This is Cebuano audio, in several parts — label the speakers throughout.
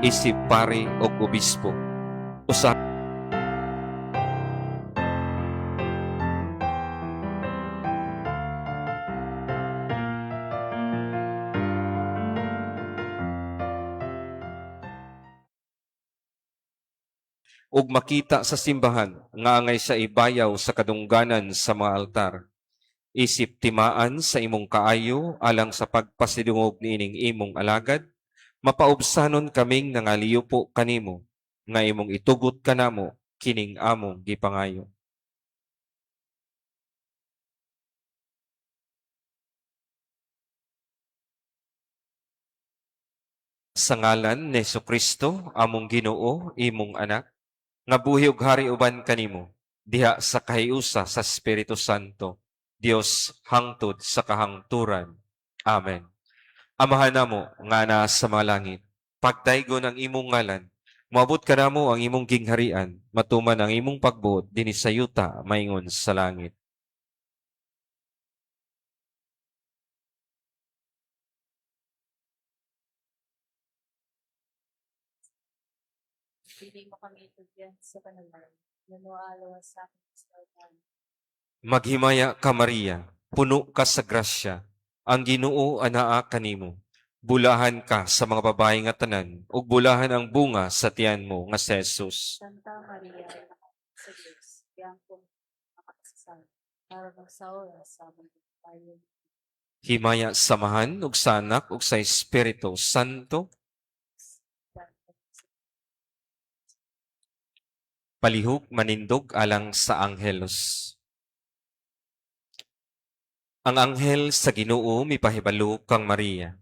Speaker 1: Isip pari ug obispo. Usa ug makita sa simbahan nga angay sa ibayaw sa kadungganan sa mga altar. Isip timaan sa imong kaayo alang sa pagpasidungog niining imong alagad, mapaubsanon kaming nangaliupo kanimo, nga imong itugot kanamo kining among gipangayo. Sa ngalan ni Kristo, among Ginoo, imong anak, nga buhi ug hari uban kanimo, diha sa kahiusa sa Espiritu Santo, Dios hangtod sa kahangturan. Amen. Amahan namo nga naa sa mga langit, pagdaygon ang imong ngalan, moabot kanamo ang imong gingharian, matuman ang imong pagbuot dinhi sa yuta maingon sa langit.
Speaker 2: Dili mo kami itugyan sa panalangin, nanualo sa akin sa uban.
Speaker 1: Maghimaya ka, Maria, puno ka sa grasya, ang Ginoo anaa kanimo. Bulahan ka sa mga babae nga tanan, ug bulahan ang bunga sa tiyan mo nga si Jesus.
Speaker 2: Santa Maria, Ina sa Diyos, iyang makasasal, para sa oras sa among tayo.
Speaker 1: Himaya sa Amahan ug sa Anak ug sa Espiritu Santo. Palihog manindog alang sa Angelus. Ang anghel sa Ginoo mipahibalo kang Maria.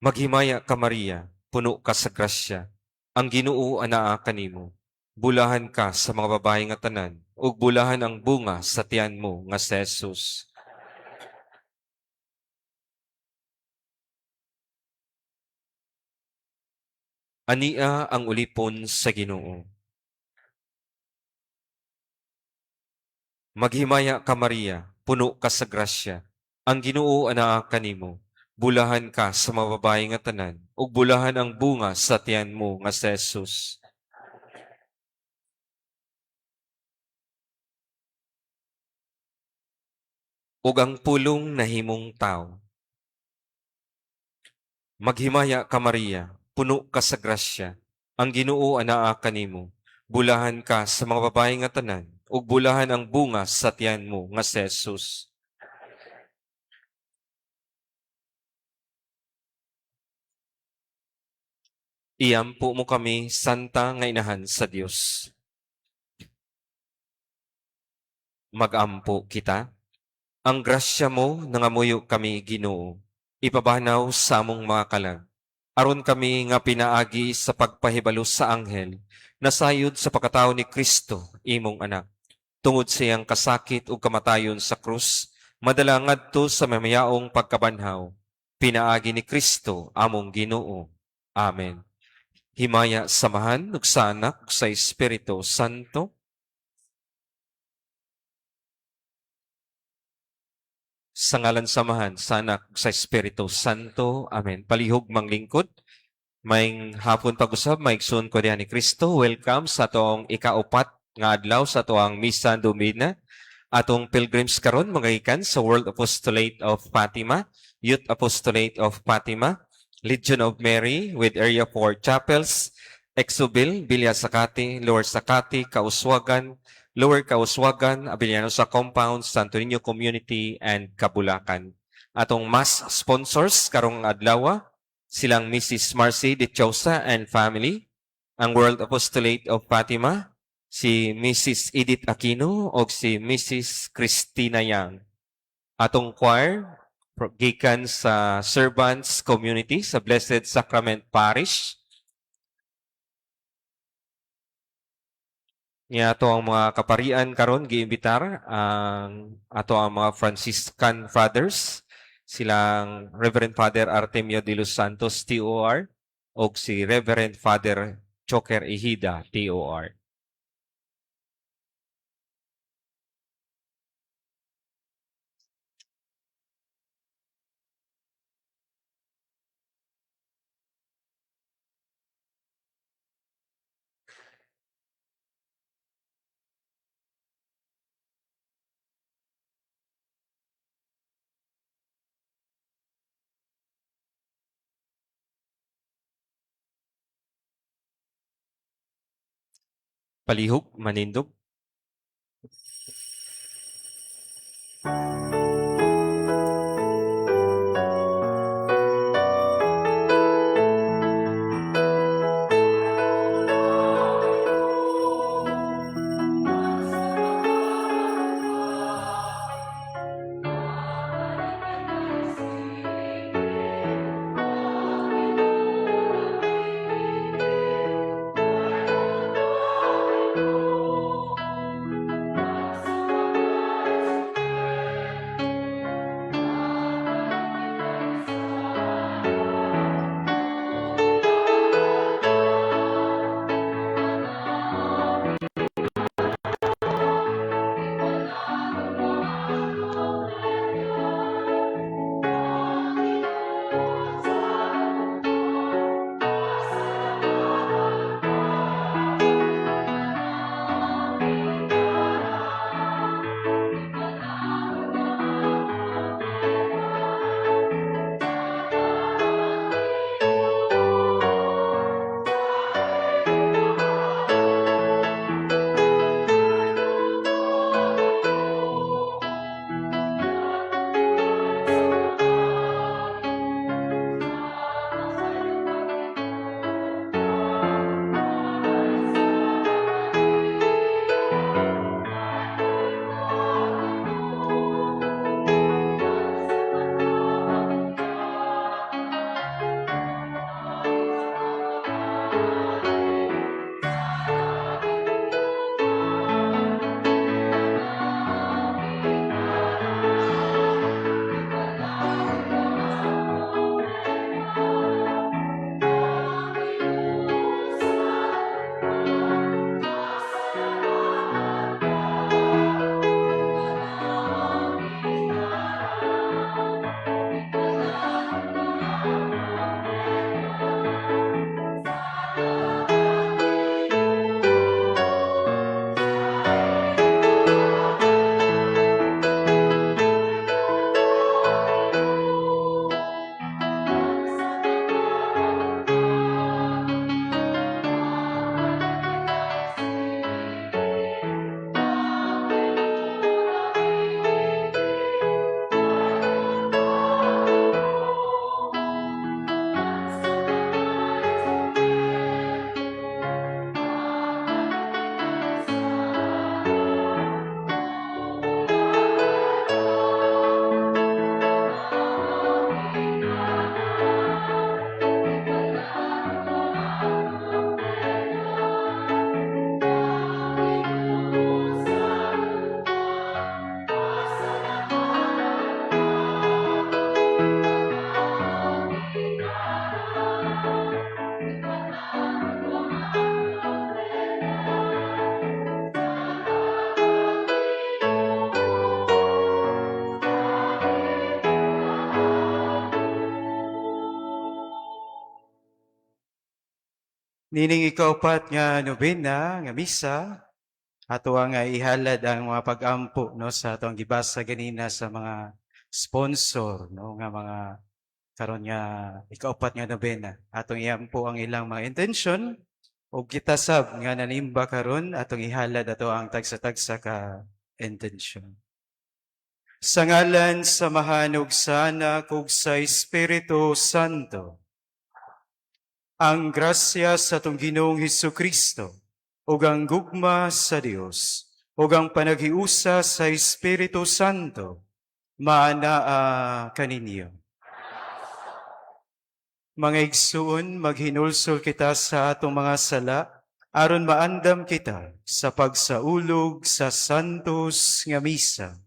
Speaker 1: Maghimaya ka, Maria, puno ka sa grasya. Ang Ginoo anaa kanimo. Bulahan ka sa mga babae nga tanan, ug bulahan ang bunga sa tiyan mo nga si Jesus. Ania ang ulipon sa Ginoo. Maghimaya ka, Maria, puno ka sa grasya. Ang Ginoo anaa kanimo. Bulahan ka sa mga babae nga tanan, ug bulahan ang bunga sa tiyan mo nga si Jesus. Ug ang Pulong nahimong tawo. Maghimaya ka, Maria, puno ka sa grasya. Ang Ginoo anaa kanimo. Bulahan ka sa mga babae nga tanan, ug bulahan ang bunga sa tiyan mo nga si Jesus. Iampo mo kami, Santa nga Inahan sa Dios. Magampo kita. Ang grasya mo nangamuyo kami, Ginoo. Ipabanaw sa among mga kalag. Aron kami nga pinaagi sa pagpahibalo sa anghel, nasayod sa pagkatao ni Kristo, imong anak. Tungod sa iyang kasakit ug kamatayon sa krus, madala ngadto sa mamayaong pagkabanhaw. Pinaagi ni Kristo, among Ginoo. Amen. Himaya sa Amahan ug sa Anak ug sa Espiritu Santo. Sa ngalan sa Amahan, sa Anak, ug sa Espiritu Santo. Amen. Palihog manglingkod. Maayong hapon pag-usab, maigsoon ko diha ni Kristo. Welcome sa atong ikaupat nga adlaw sa atoang Misa Domina. Atong pilgrims karon mga gikan sa World Apostolate of Fatima, Youth Apostolate of Fatima, Legion of Mary with Area 4 Chapels, Exubil, Villa Sakati, Lower Sakati, Kauswagan, Lower Kauswagan, Abellanosa Compound, Santo Niño Community, and Kabulacan. Atong mass sponsors karong adlaw, silang Mrs. Marcy De Chosa and family, ang World Apostolate of Fatima, si Mrs. Edith Aquino o si Mrs. Christina Yang. Atong choir, gikan sa Servants Community sa Blessed Sacrament Parish. Nga ato ang mga kaparian karon giimbitar ang ato ang mga Franciscan Fathers, silang Reverend Father Artemio de los Santos TOR o si Reverend Father Choker Ihida TOR. Palihog, manindog.
Speaker 3: Nining ikaupat nga nobena nga misa, ato ang ihalad ang mga pag-ampo, no, sa atong gibasa ganina sa mga sponsor, no, nga mga karon nga ikaupat nga nobena. Atong iampo ang ilang mga intention ug kita sab nga nanimba karon, atong ihalad ato ang tagsa-tagsa ka intention. Sa ngalan sa Amahan ug sa Anak ug sa Espiritu Santo. Ang grasya sa atong Ginoong Hesus Kristo ug ang gugma sa Dios ug ang panaghiusa sa Espiritu Santo maanaa kaninyo. Mga igsuon, maghinulsol kita sa atong mga sala aron maandam kita sa pagsaulog sa Santos nga Misa.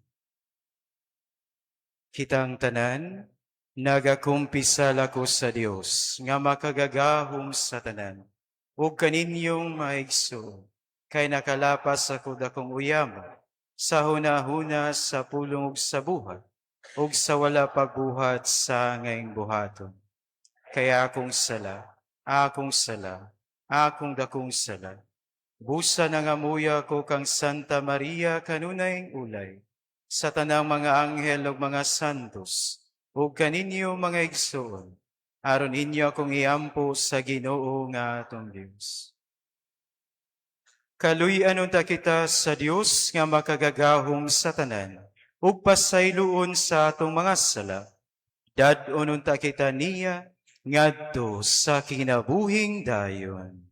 Speaker 3: Kitang tanan, nagakumpisal ako sa Dios nga makagagahom sa tanan ug kaninyong mga igsoon, kay nakalapas ako dakong uyama sa hunahuna, sa pulong ug sa buhat, ug sa wala pagbuhat sa angayng buhaton. Kay akong sala, akong sala, akong dakong sala. Busa nangamuya ko kang Santa Maria, kanunayng ulay, sa tanang mga anghel ug mga santos, ug kaninyo mga igsoon, aron inyo akong iampo sa Ginoo nga atong Dios. Kaluy-an unta kita sa Dios nga makagagahom sa tanan, ug pasayloon sa atong mga sala. Dad-on unta kita niya ngadto sa kinabuhing dayon.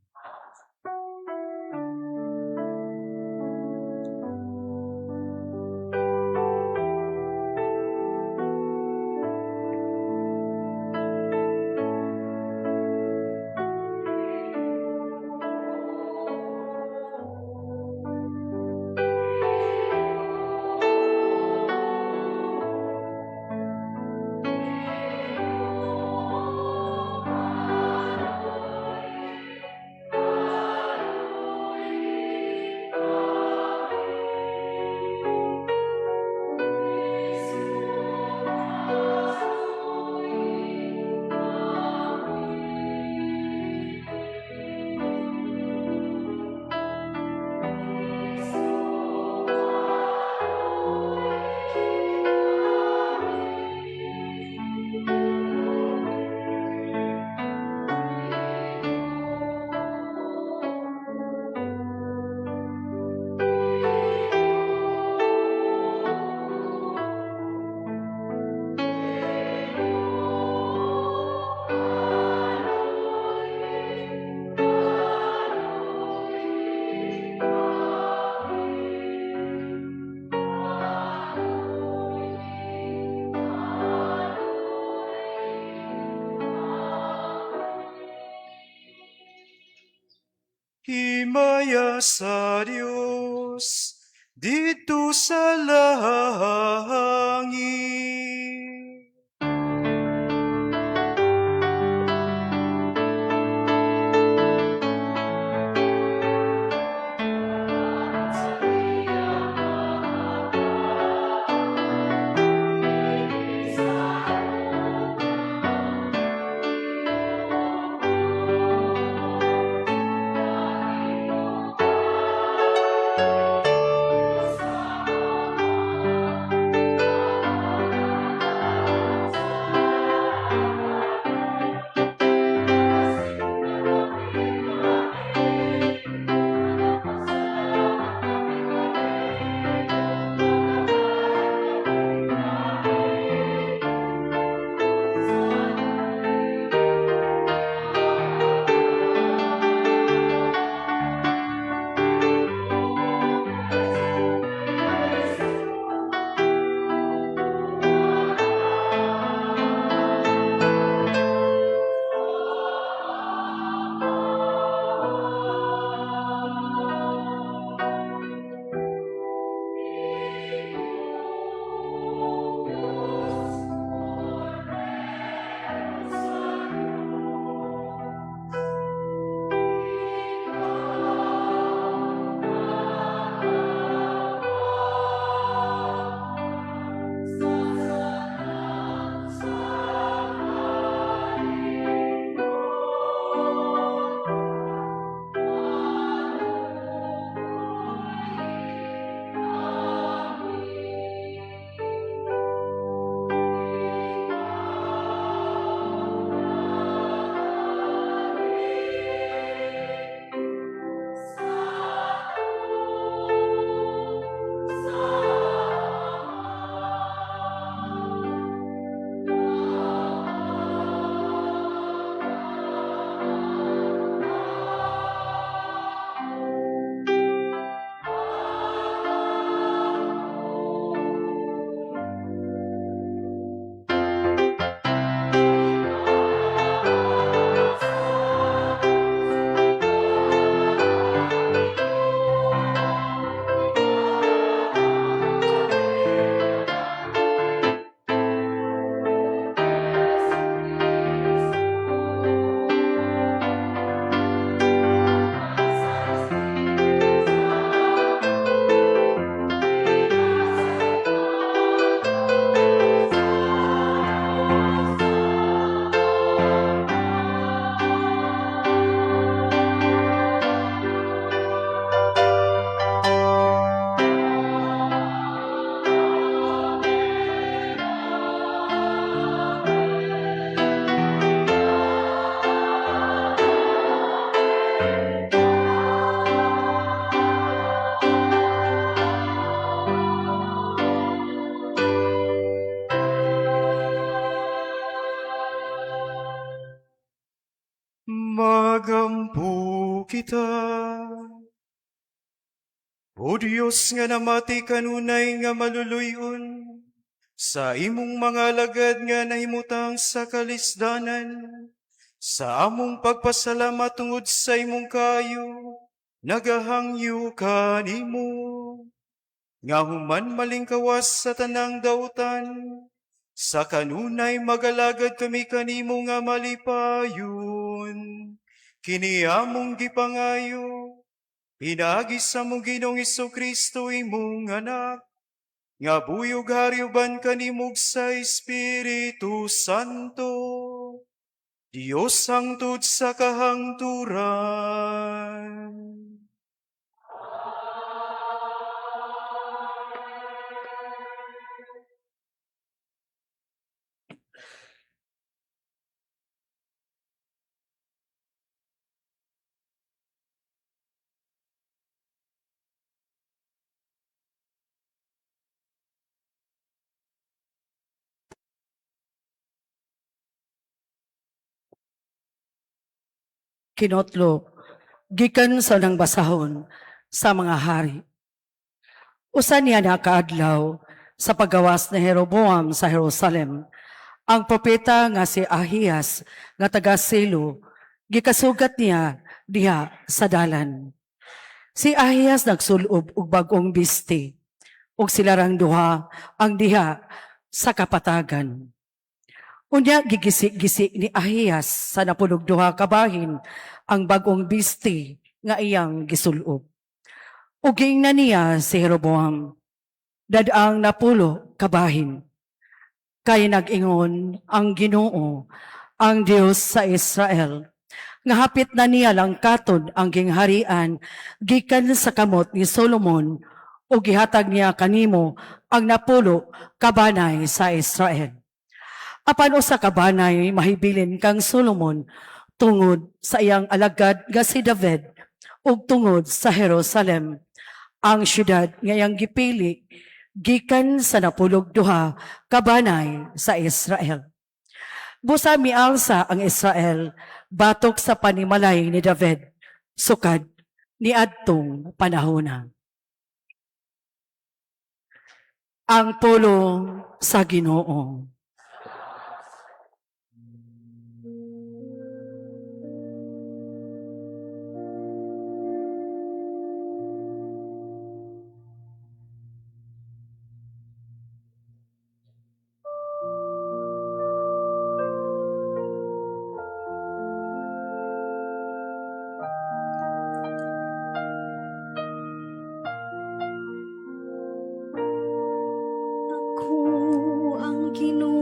Speaker 3: Himaya sa Dios didto sa langit. Mag-ampo kita. O Diyos nga namati kanunay nga maluluy-on sa imong mga alagad nga nahimutang sa kalisdanan, sa among pagpasalamat tungod sa imong kaayo, nagahangyo kanimo nga human malingkawas sa tanang dautan, sa kanunay magalagad kami kanimo nga malipayon. Kini among gipangayo pinaagi sa among Ginoong Kristo, imong Anak, nga buhi ug hari uban kanimo sa Espiritu Santo, Dios hangtod sa kahangturan.
Speaker 4: Kinotlo, gikan sa unang basahon sa Mga Hari. Usa niya na kaadlaw sa paggawas ni Jeroboam sa Jerusalem, ang propeta nga si Ahias nga taga Silo gikasugat niya diha sa dalan. Si Ahias nagsulob og bag-ong bisti ug sila rang duha ang diha sa kapatagan. Unya gigisi-gisi ni Ahias sa 12 kabahin ang bag-ong bisti nga iyang gisulob. Ug giingnan niya si Jeroboam, "Dad-ang 10 kabahin. Kay nag-ingon ang Ginoo, ang Dios sa Israel, nga hapit na niya langkaton ang gingharian gikan sa kamot ni Solomon ug gihatag niya kanimo ang 10 kabanay sa Israel. Apan usa ka banay mahibilin kang Solomon tungod sa iyang alagad nga si David ug tungod sa Jerusalem, ang syudad nga iyang gipili gikan sa 12 kabanay sa Israel." Busa mialsa ang Israel batok sa panimalay ni David sukad niadtong panahona. Ang pulong sa Ginoo.
Speaker 5: Ako ang Ginoo.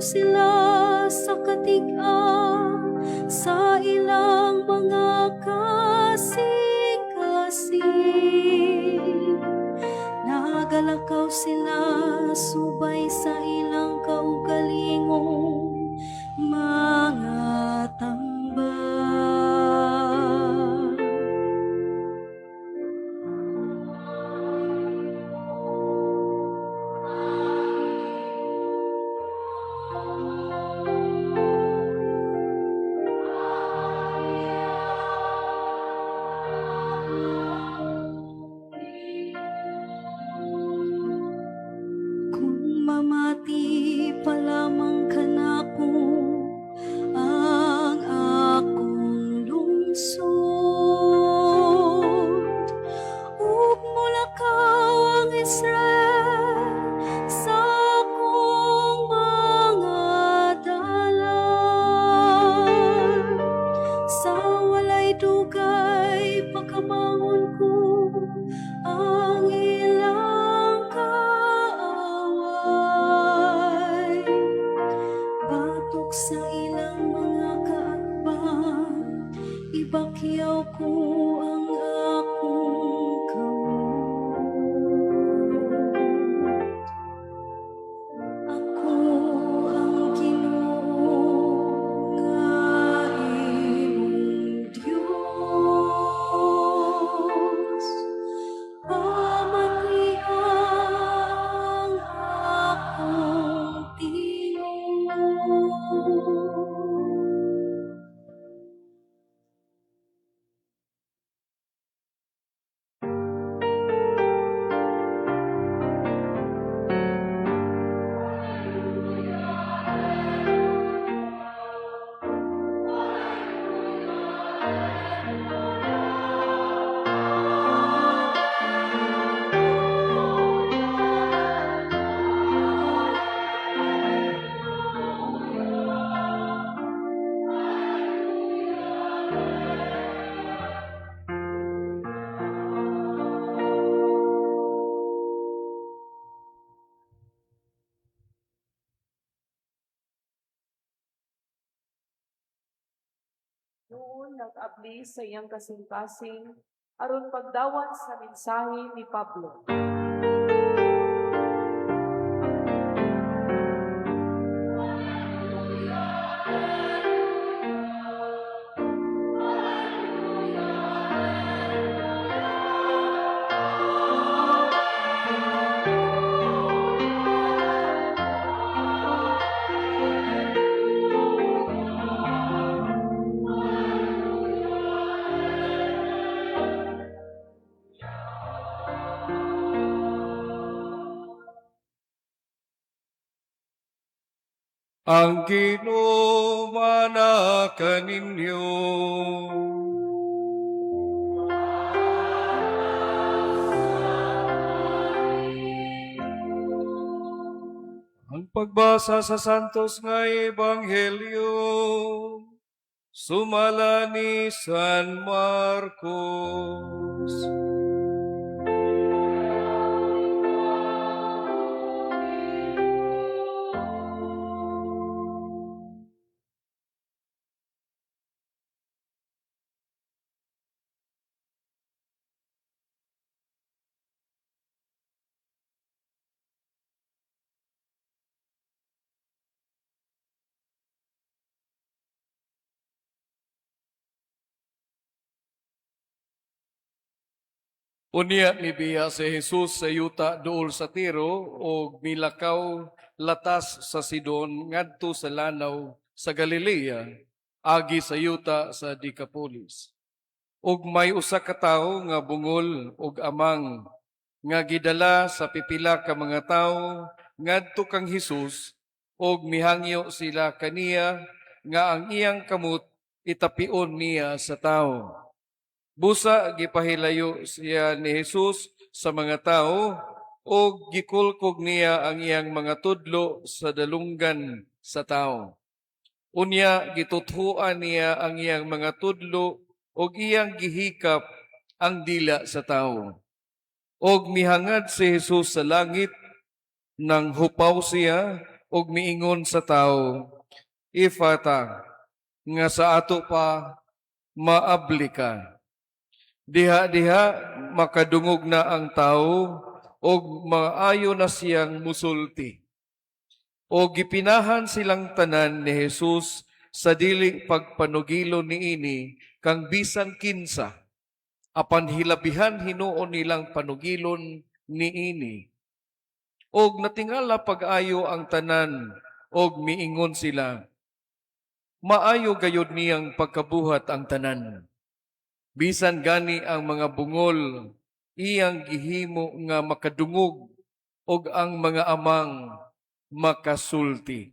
Speaker 2: sila sa katig-a sa ilang mga kasing-kasing. Nagalakaw sila subay sa ilang kaugalingong mga tambal. Kung mamati pa lamang kanako ang akong lungsod, ug mulakaw ang Israel sa akong mga dalan. Sa walay dugay, pakamangon ko ang ilang kaaway. Batok sa ilang mga kaatbang, ibakyaw ko ang akong kamot. Ako ang Ginoo nga imong Dios. Pamatia ang akong tingog.
Speaker 5: Doon nag-abli sa iyang kasing-kasing aron pagdawat sa mensahe ni Pablo.
Speaker 6: Ang Ginoo kaninyo. Ang pagbasa sa Santos nga Ebanghelyo sumala ni San Marcos. Unya nibiya si Jesus sa yuta duol sa Tiro og milakaw latas sa Sidon ngadto sa lanaw sa Galilea, agi sa yuta sa Decapolis. Ug may usa ka tawo nga bungol og amang nga gidala sa pipila ka mga tawo ngadto kang Hesus, og mihangyo sila kaniya nga ang iyang kamot itapion niya sa tawo. Busa gipahilayo siya ni Jesus sa mga tao ug gikulkog niya ang iyang mga tudlo sa dalunggan sa tao. Unya gituthuan niya ang iyang mga tudlo ug iyang gihikap ang dila sa tao. Og mihangad si Jesus sa langit, nang hupaw siya. ug miingon sa tawo, "Efata," nga sa ato pa, "Maabli ka." Diha-diha makadungog na ang tawo ug maayo na siyang musulti. O gipinahan silang tanan ni Jesus sa dili pagpanugilo niini kang bisan kinsa, apan hilabihan hinuon nilang panugilon niini. Og natingala pag-ayo ang tanan og miingon sila, "Maayo gayud niyang pagkabuhat ang tanan. Bisan gani ang mga bungol iyang gihimo nga makadungog og ang mga amang makasulti."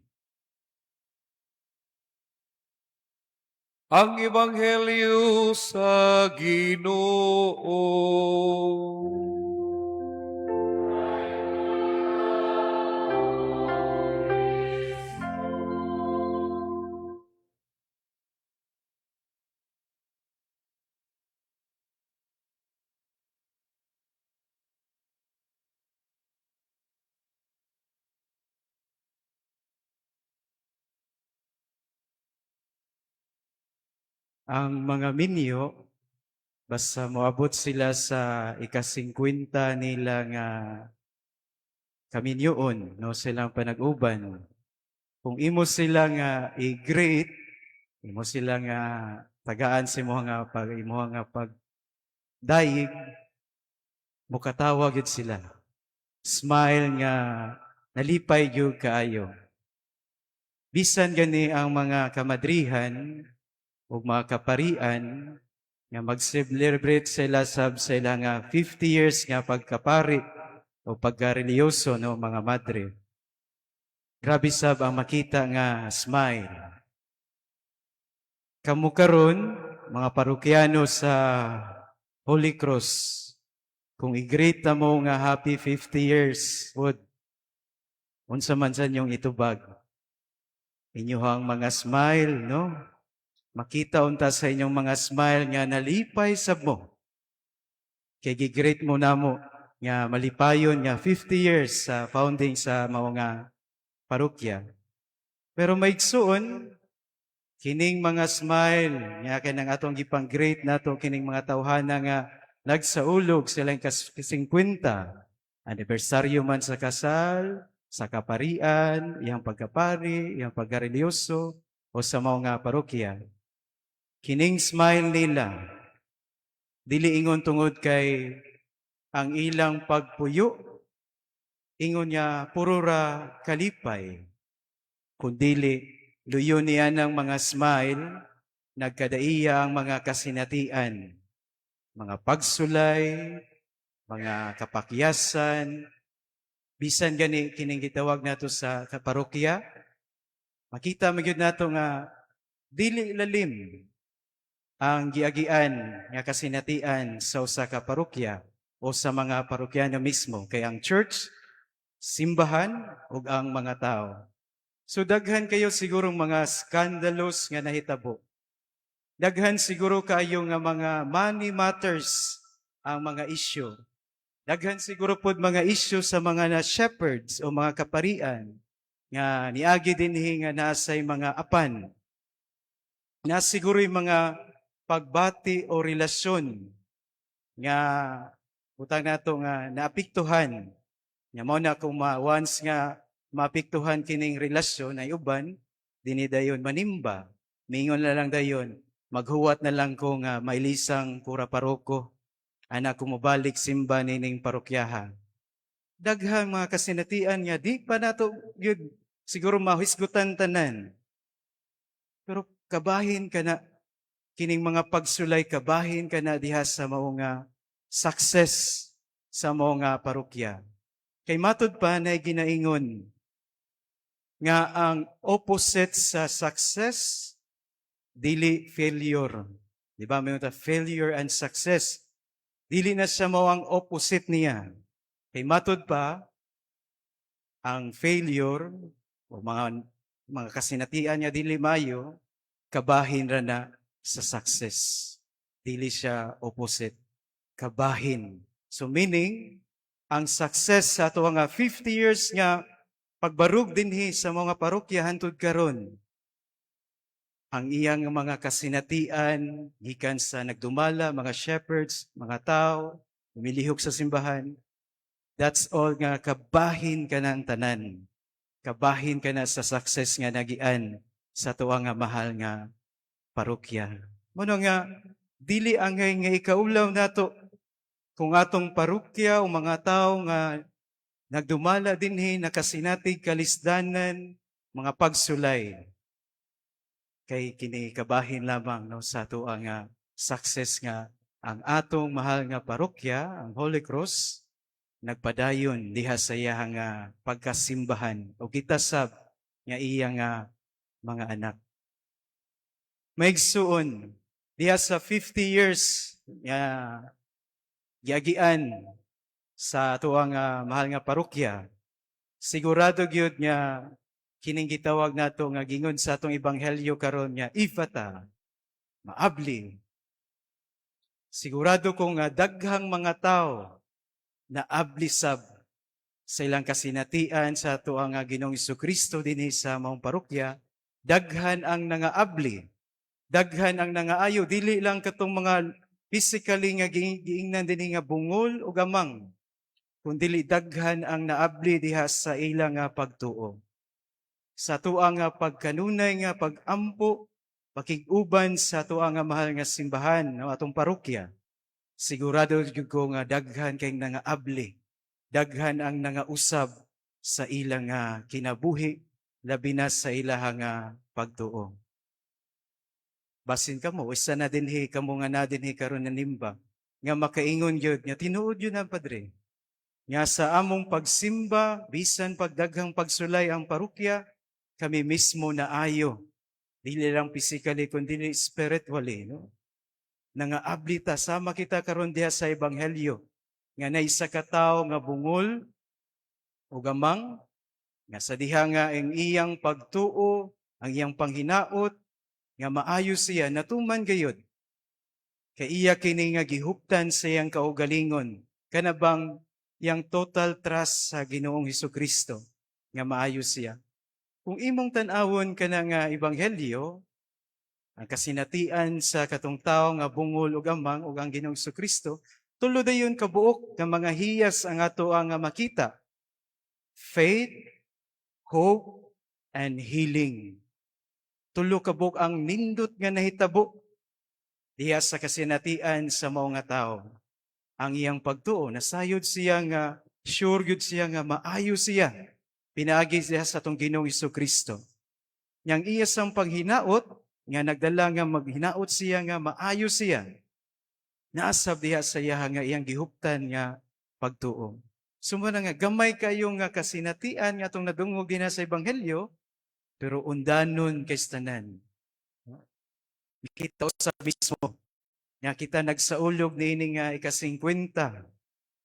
Speaker 6: Ang Ebanghelyo sa Ginoo.
Speaker 3: Ang mga minyo, basta moabot sila sa ika-50 nila nga kaminyoon, no, silang panag-uban. Kung imo sila nga i-greet, imo sila nga tagaan sa imo nga pag imo nga pagdayeg, mukatawa gyud sila. Smile nga nalipay gyud kaayo. Bisan gani ang mga kamadrihan ug mga kaparian nga mag-celebrate sila sab sa ilang nga 50 years nga pagkapari o pagkareliyoso, no, mga madre. Grabe sab ang makita nga smile. Kamo karon, mga parokyano sa Holy Cross, kung i-greet na mo nga happy 50 years would unsa man sa inyong itubag? Inyuhang mga smile, no? Makita unta sa inyong mga smile nga nalipay sab mo. Kay gi-greet mo namo nga malipayon nga 50 years sa founding sa mao nga parokya. Pero maigsuon, kining mga smile nga kanang atong gipang-greet nato kining mga tawhana nga nagsaulog silang kas 50 anibersaryo man sa kasal, sa kaparian, iyang pagkapari, iyang pagkareliyoso o sa mao nga parokya. Kining smile nila dili ingon tungod kay ang ilang pagpuyo ingon niya puro ra kalipay, kundili luyo niya ng mga smile nagkadaiya ang mga kasinatian, mga pagsulay, mga kapakyasan. Bisan gani kining gitawag nato sa parokya, makita man gyud nato nga dili lalim ang giagian nga kasinatian sa usa ka parokya o sa mga parokyano mismo, kay ang church, simbahan ug ang mga tao. So daghan kayo siguro mga skandalos nga nahitabo. Daghan siguro kayo nga mga money matters ang mga issue. Daghan siguro pod mga issue sa mga na shepherds o mga kaparian nga niagi dinhi nga nasay mga apan. Na siguro yung mga pagbati o relasyon nga butang nato nga naapektuhan. Nga mao na kung once nga maapektuhan kining relasyon ay uban dinhi dayon manimba, mingon na lang dayon, "Maghuwat na lang ko nga mailisang kura paroko ana ko, mobalik simba nining parokyaha." Daghang mga kasinatian nga di pa nato gyud siguro mahisgutan tanan, pero kabahin kana kining mga pagsulay, kabahin kana diha sa mao nga success sa mao nga parokya. Kay matud pa na ginaingon nga ang opposite sa success dili failure. Di ba? May mga failure and success. Dili na siya mao ang opposite niya. Kay matud pa, ang failure o mga kasinatian niya dili mayo, kabahin ra na sa success. Dili siya opposite. Kabahin. So meaning, ang success sa ato nga 50 years nga Pagbarug dinhi sa mga parokya hantud karon, ang iyang mga kasinatian gikan sa nagdumala, mga shepherds, mga tao, umilihok sa simbahan. That's all nga kabahin ka ng tanan. Kabahin ka na sa success nga nagian sa tuwa nga mahal nga parokya. Mao na nga dili angay nga ikaulaw nato kung atong parokya o mga tao nga nagdumala dinhi, nakasinatig kalisdanan, mga pagsulay, kay kini kabahin lamang, no, sa atoa nga success nga ang atong mahal nga parokya, ang Holy Cross, nagpadayon diha sa iya nga pagkasimbahan o kita sab nga iya nga mga anak. Maigsuon, diha sa 50 years nga giagian sa atoa nga mahal nga parokya, sigurado gyud nga kining gitawag nato nga gingon sa atong ebanghelyo karon nga Ephphatha, maabli. Sigurado ko nga daghang mga tao na abli sab sa ilang kasinatian sa ato nga Ginoong Kristo dinhi sa maong parokya. Daghan ang nangaabli, daghan ang nangaayo, dili lang katong mga physically nga giingnan dinhi nga bungol o gamang, kundili daghan ang naabli diha sa ilang nga pagtuo. Sa atoa nga pagkanunay nga pagampo, pakig-uban sa atoa nga mahal nga simbahan, no, atong parokya, sigurado gyud ko nga daghan kay nangaabli, daghan ang nangausab sa ilang nga kinabuhi, labi na sa ilaha nga pagtuo. Basin kamo, isa na dinhi kamo nga na dinhi karon na nimba, nga makaingon gyud nga tinuod yun ang padre. Nga sa among pagsimba, bisan pagdaghang pagsulay ang parokya, kami mismo naayo. Dili lang physically, kundi spiritually. No? Nangaabli ta, sama kita karon diha sa Ebanghelyo, nga na isa ka tawo nga bungol o gamang, nga sa diha nga ang iyang pagtuo, ang iyang panghinaot, nga maayo siya, natuman gayod. Kay iya kini nga gihuptan sa iyang kaugalingon, kana bang iyang total trust sa Ginoong Kristo nga maayo siya. Kung imong tan-awon kana nga ebanghelyo, ang kasinatian sa katong tawo nga bungol ug amang ug ang Ginoong Kristo, tulo dayon kabuok nga mga hiyas ang ato ang makita. Faith, hope, and healing. Tulo kabuok ang nindot nga nahitabo diha sa kasinatian sa mao nga tawo. Ang iyang pagtuo, nasayod siya nga sure gyud siya nga maayo siya. Pinaagi siya sa atong Ginoong Kristo. Yang iya sang panghinaot nga nagdala nga maghinaot siya nga maayo siya. Naasab diha sa iya nga iyang gihuptan nga pagtuo. Sumuna nga gamay kayo nga kasinatian nga atong nadungog dinha sa ebanghelyo, pero undanon kay tanan. Kita sa mismo nga kita nagsaulog niini nga ika-50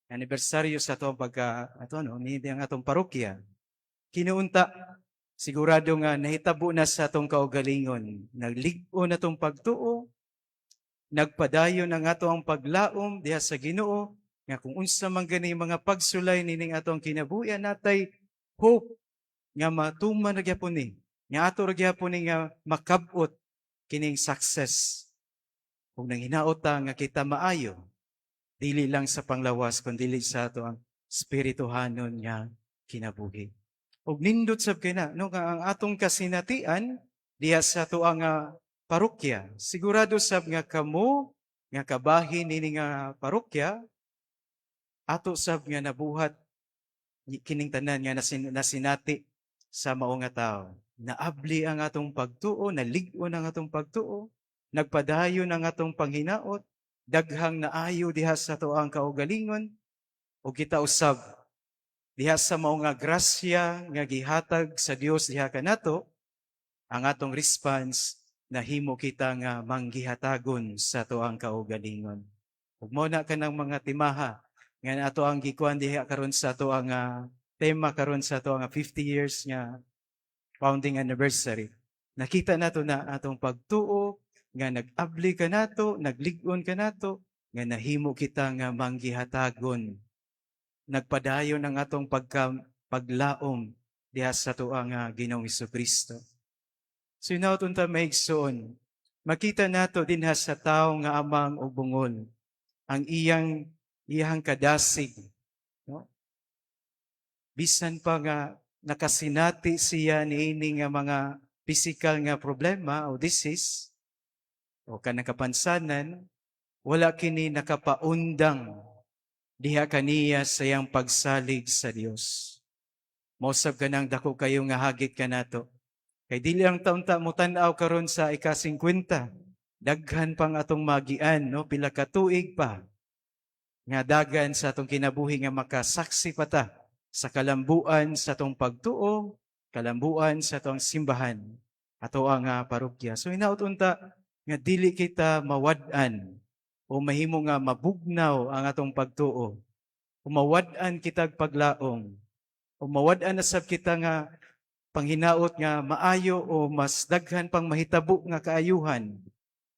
Speaker 3: anibersaryo sa atong pagka ato, no, ni ang atong parokya. Kinuunta sigurado nga nahitabo na sa atong kaugalingon, naglig-on na atong pagtuo, nagpadayon ang ato ang paglaom diha sa Ginoo nga kung unsa man gani mga pagsulay nining atong kinabuhi, natay hope nga matuman ra gyapon ni, nga ato ra gyapon ni nga makab-ot kining success ug nanghinaot ta nga kita maayo dili lang sa panglawas kundi sa ato ang spirituhanon nga kinabuhi. Ug nindot sab kay na, no, nga ang atong kasinatian diha sa ato ang parokya, sigurado sab nga kamo nga kabahin nini nga parokya, ato sab nga nabuhat kining tanan nga nasinati sa mao nga tawo. Naabli ang atong pagtuo, nalig-on ang atong pagtuo, nagpadayon ang atong panghinaot, daghang naayo diha sa ato ang kaugalingon, ug kita usab diha sa mao nga grasya nga gihatag sa Dios diha kanato, ang atong response, nahimo kita nga manggihatagon sa ato ang kaugalingon. Ug mao na kanang mga timaha nga ato ang gikuan diha karon sa ato ang tema karon sa ato ang 50 years nga founding anniversary. Nakita nato na atong pagtuo nga nag-abli kanato, naglig-on kanato, nga nahimo kita nga manggihatagon. Nagpadayon ang atong paglaom. diha sa atoang Ginoong Kristo. So hinaot unta, mga igsoon, makita nato dinha sa tawo nga amang og bungol ang iyang kadasig, no? Bisan pa nga nakasinati siya niini nga mga physical nga problema o disease o kanang kapansanan, wala kini nakapaundang diha kaniya sa iyang pagsalig sa Dios. Mao sab kanang dako kayo nga hagit kanato. Kay dili lang ta unta mo tan-aw karon sa ika-50. Daghan pang atong magian, no, pila ka tuig pa nga dagan sa atong kinabuhi nga makasaksi pa ta sa kalambuan sa atong pagtuo, kalambuan sa atong simbahan, ato ang parokya. So hinaot unta nga dili kita mawad-an o mahimo nga mabugnaw ang atong pagtuo. O mawad-an kitag paglaom. O mawad-an na sab kita nga panghinaot nga maayo o mas daghan pang mahitabo nga kaayuhan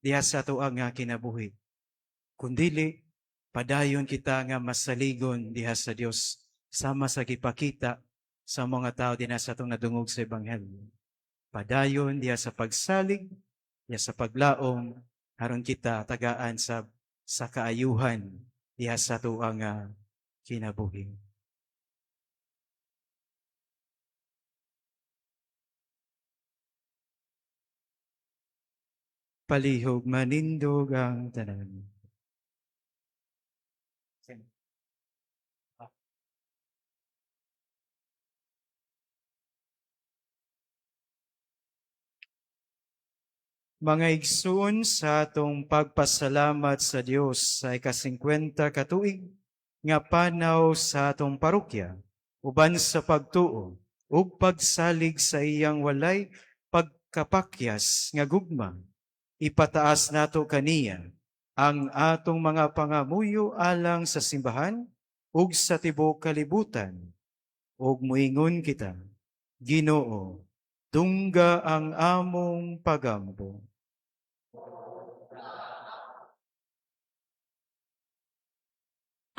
Speaker 3: diha sa ato ang nga kinabuhi. Kundili, padayon kita nga masaligon diha sa Dios sama sa gipakita sa mga tao dinha sa atong nadungog sa Ebanghelyo. Padayon diha sa pagsalig, diha sa paglaom, aron kita tagaan sa kaayuhan diha sa atoang kinabuhi. Palihog manindog ang tanan. Mga igsoon, sa atong pagpasalamat sa Dios sa ika-50 katuig nga panaw sa atong parokya, uban sa pagtuo ug pagsalig sa iyang walay pagkapakyas nga gugma, ipataas nato kaniya ang atong mga pangamuyo alang sa simbahan ug sa tibuok kalibutan. Ug muingon kita, Ginoo, dungga ang among pagampo.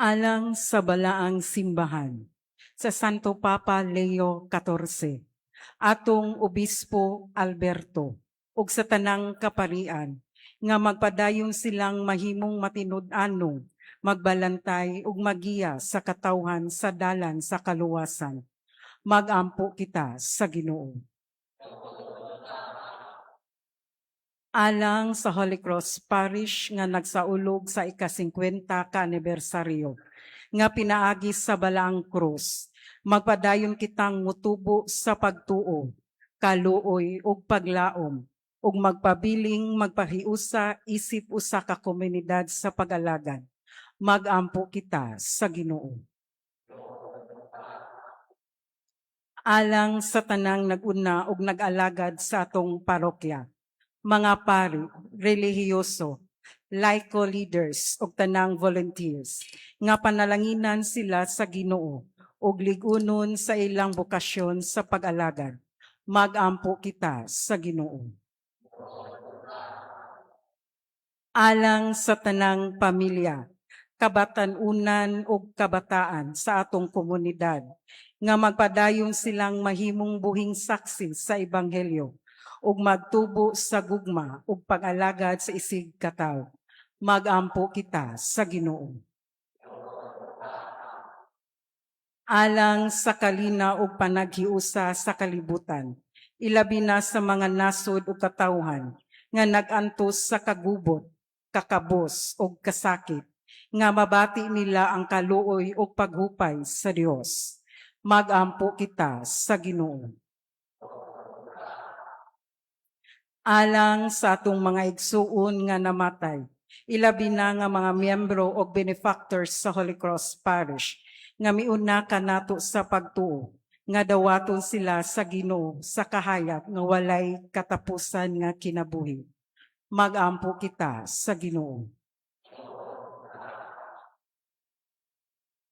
Speaker 7: Alang sa Balaang Simbahan, sa Santo Papa Leo XIV, atong Obispo Alberto, ug sa tanang kaparian, nga magpadayon silang mahimong matinud-anong, magbalantay ug magiya sa katawhan sa dalan sa kaluwasan. Magampo kita sa Ginoo. Alang sa Holy Cross Parish nga nagsaulog sa ika-50 ka-anibersaryo nga pinaagi sa Balaang Krus, magpadayon kitang mutubo sa pagtuo, kaluoy ug paglaom, ug magpabiling magpahiusa isip usa ka komunidad sa pag-alagad. Magampo kita sa Ginoo. Alang sa tanang nag-una ug nag-alagad sa atong parokya, mga pari, relihiyoso, laico leaders ug tanang volunteers, nga panalanginan sila sa Ginoo ug lig-unon sa ilang bokasyon sa pag-alagad. Magampo kita sa Ginoo. Alang sa tanang pamilya, kabatan-unan ug kabataan sa atong komunidad, nga magpadayon silang mahimong buhing saksi sa ebanghelyo ug magtubo sa gugma ug pag-alagad sa isig katawo. Magampo kita sa Ginoo. Alang sa kalinaw ug panaghiusa sa kalibutan, ilabi na sa mga nasod ug katawhan nga nag-antos sa kagubot, kakabos ug kasakit, nga mabati nila ang kaluoy ug paghupay sa Dios. Magampo kita sa Ginoo. Alang sa atong mga igsuon nga namatay, ilabi na nga mga miyembro o benefactors sa Holy Cross Parish, nga miuna kanato sa pagtuo, nga dawaton sila sa Ginoo sa kahayag nga walay katapusan nga kinabuhi. Magampo kita sa Ginoo.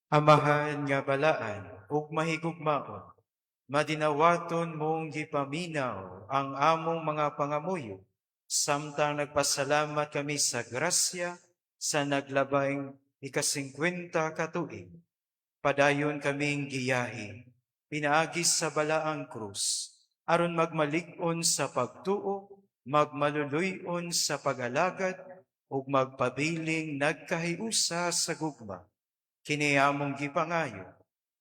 Speaker 3: Amahan nga balaan ug mahigugmaon, madinawaton mong gipaminaw ang among mga pangamuyo samtang nagpasalamat kami sa grasya sa naglabay ika-50 ka tuig. Padayon kaming giyahi. Pinaagi sa balaang krus, aron magmalig-on sa pagtuo, magmaluluy-on sa pag-alagad, ug magpabiling nagkahiusa sa gugma. Kini among gipangayo,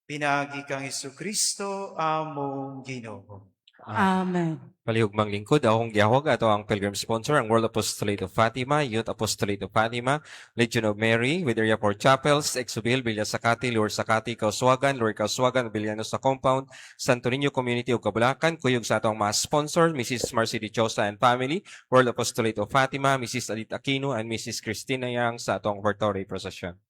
Speaker 3: pinaagi kang Kristo among Ginoo.
Speaker 7: Amen.
Speaker 1: Palihog manglingkod, akong gihawag ato ang pilgrim sponsor, ang World Apostolate of Fatima, Youth Apostolate of Fatima, Legion of Mary, with Area 4 Chapels, Exubil, Villa Sakati, Lower Sakati, Kauswagan, Lower Kauswagan, Villano sa Compound, Santo Niño Community of Cabulacan, kuyog sa atong mga sponsor, Mrs. Marcy Dichosa and Family, World Apostolate of Fatima, Mrs. Adit Aquino, and Mrs. Christina Yang sa atong Offertory Procession.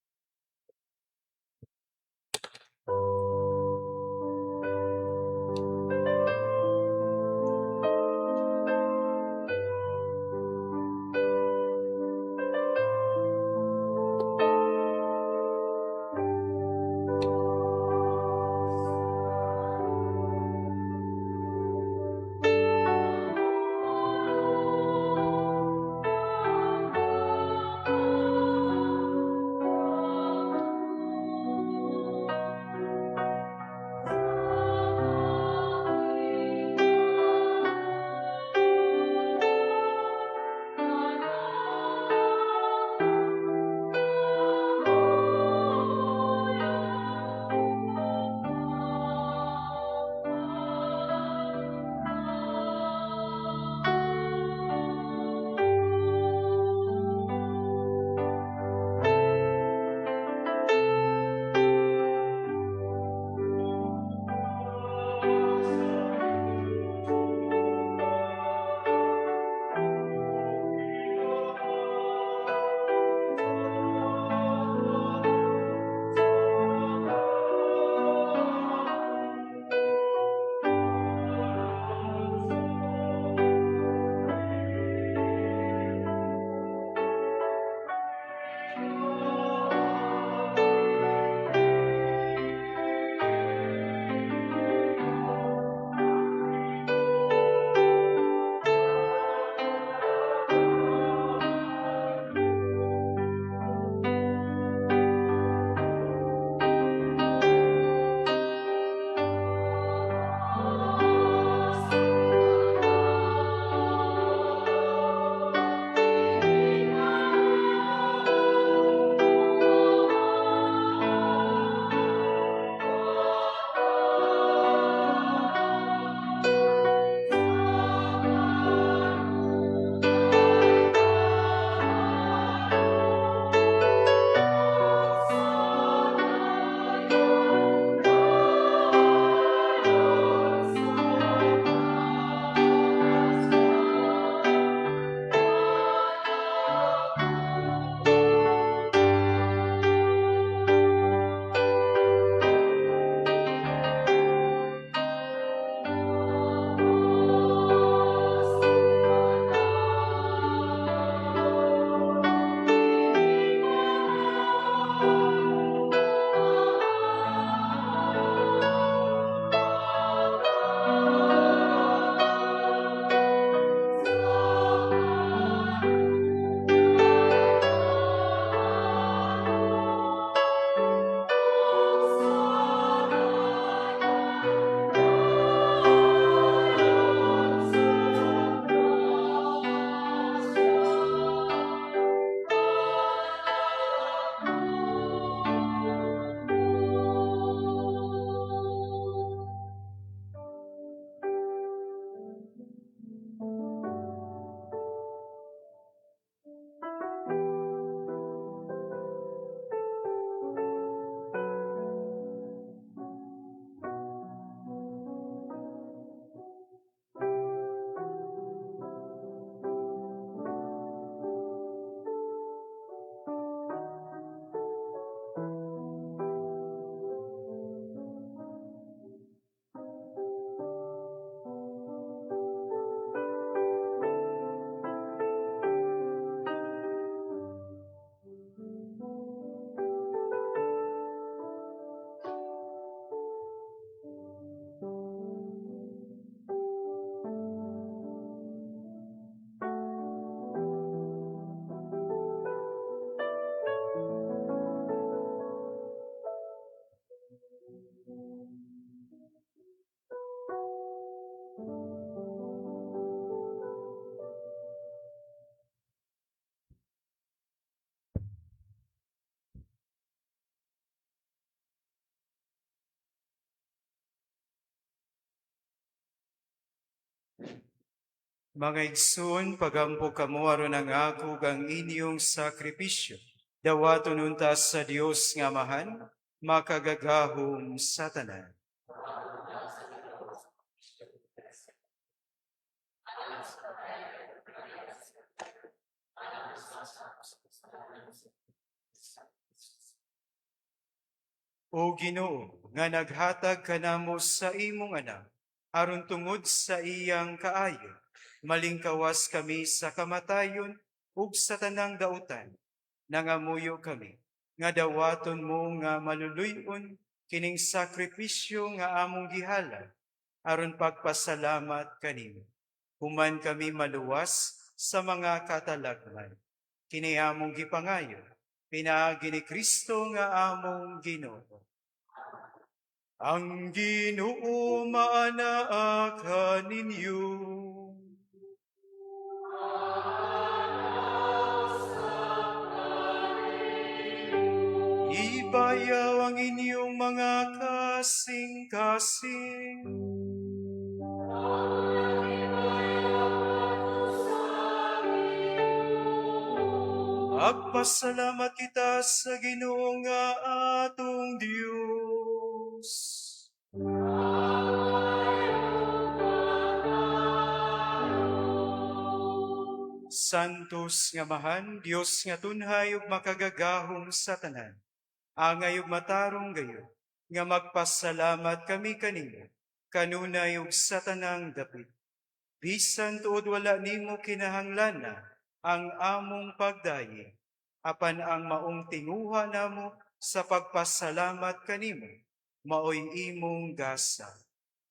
Speaker 3: Mga igsoon, pagampo kamo aron ang ako ug ang inyong sakripisyo. Dawaton unta sa Dios nga Amahan, makagagahom sa tanan. O Ginoo, nga naghatag kanamo sa imong anak, aron tungod sa iyang kaayo, malingkawas kami sa kamatayon ug sa tanang dautan. Nangamuyo kami nga dawaton mo nga maluluy-on kining sakripisyo nga among gihalad aron pagpasalamat kanimo. Human kami maluwas sa mga katalagman. Kini among gipangayo pinaagi ni Kristo nga among Ginoo. Ang Ginoo maanaa kaninyo. Ibayaw ang inyong mga kasing-kasing. Magpasalamat kita sa Ginoo nga atong Dios. Santos nga Amahan, Dios nga tunhay ug makagagahom sa tanan. Angay ug matarong gayud nga magpasalamat kami kanimo kanunay ug sa tanang dapit. Bisan tuod wala nimo kinahanglana ang among pagdayi, apan ang maong tinguha namo sa pagpasalamat kanimo, maoy imong gasa.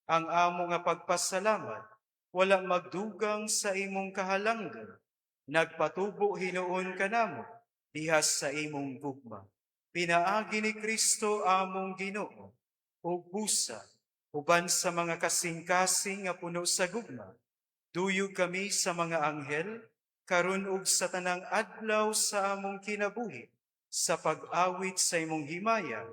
Speaker 3: Ang amo nga pagpasalamat wala magdugang sa imong kahalangdon. Nagpatubo hinuon kanamo diha sa imong gugma. Pinaagi ni Kristo among Ginoo ug busa uban sa mga kasing-kasing nga puno sa gugma. Duyog kami sa mga anghel karon ug sa tanang adlaw sa among kinabuhi sa pag-awit sa imong himaya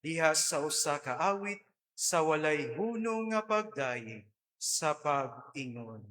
Speaker 3: diha sa usa ka awit sa walay hunong nga pagdayi sa pag-ingon.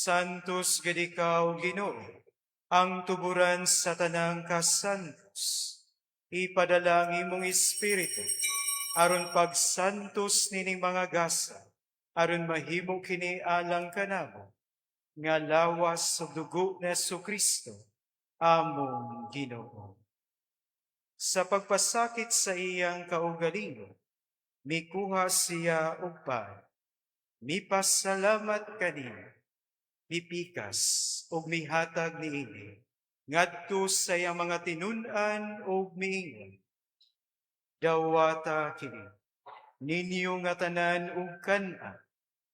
Speaker 3: Santos gid ikaw, Ginoo, ang tuburan sa tanang kasantos. Ipadala ang imong espiritu aron pagsantos nining mga gasa, aron mahimo kini alang kanamo nga lawas ug dugo ni Kristo among Ginoo. Sa pagpasakit sa iyang kaugalingon, mikuha siya og pan, mipasalamat kanimo. Mipikas ug mihatag niini ngadto sa iyang mga tinun-an ug miingon, "Dawata kini ninyo nga tanan ug kan-a,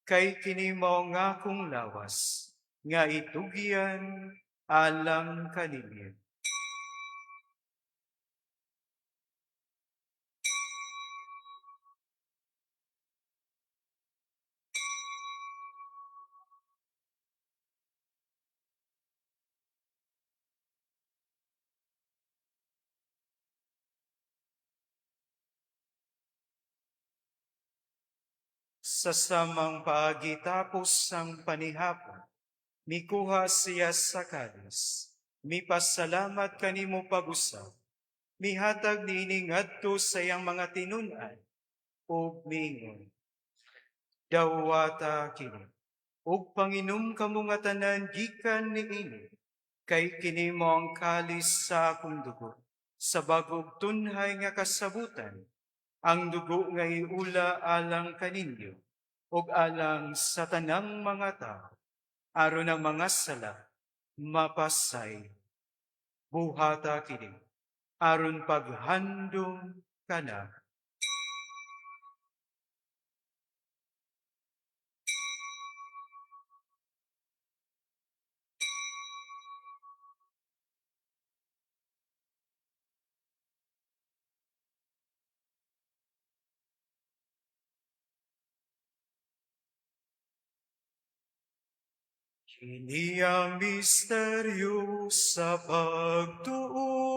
Speaker 3: kay kini mao ang akong lawas nga itugyan alang kaninyo." Sa samang paagi, tapos ang panihapon, mikuha siya sa kalis, mipasalamat kanimo pag-usab, mihatag niini ngadto sa iyang mga tinun-an ug miingon, "Dawata kini ug panginom kamo nga tanan gikan niini, kay kini mao ang kalis sa akong dugo sa bag-ong tunhay nga kasabutan, ang dugo nga iula alang kaninyo ug alang sa tanang mga tao aron ang mga sala mapasaylo. Buhata kini aron paghandom kanako." Kini ang misteryo sa pagtuo.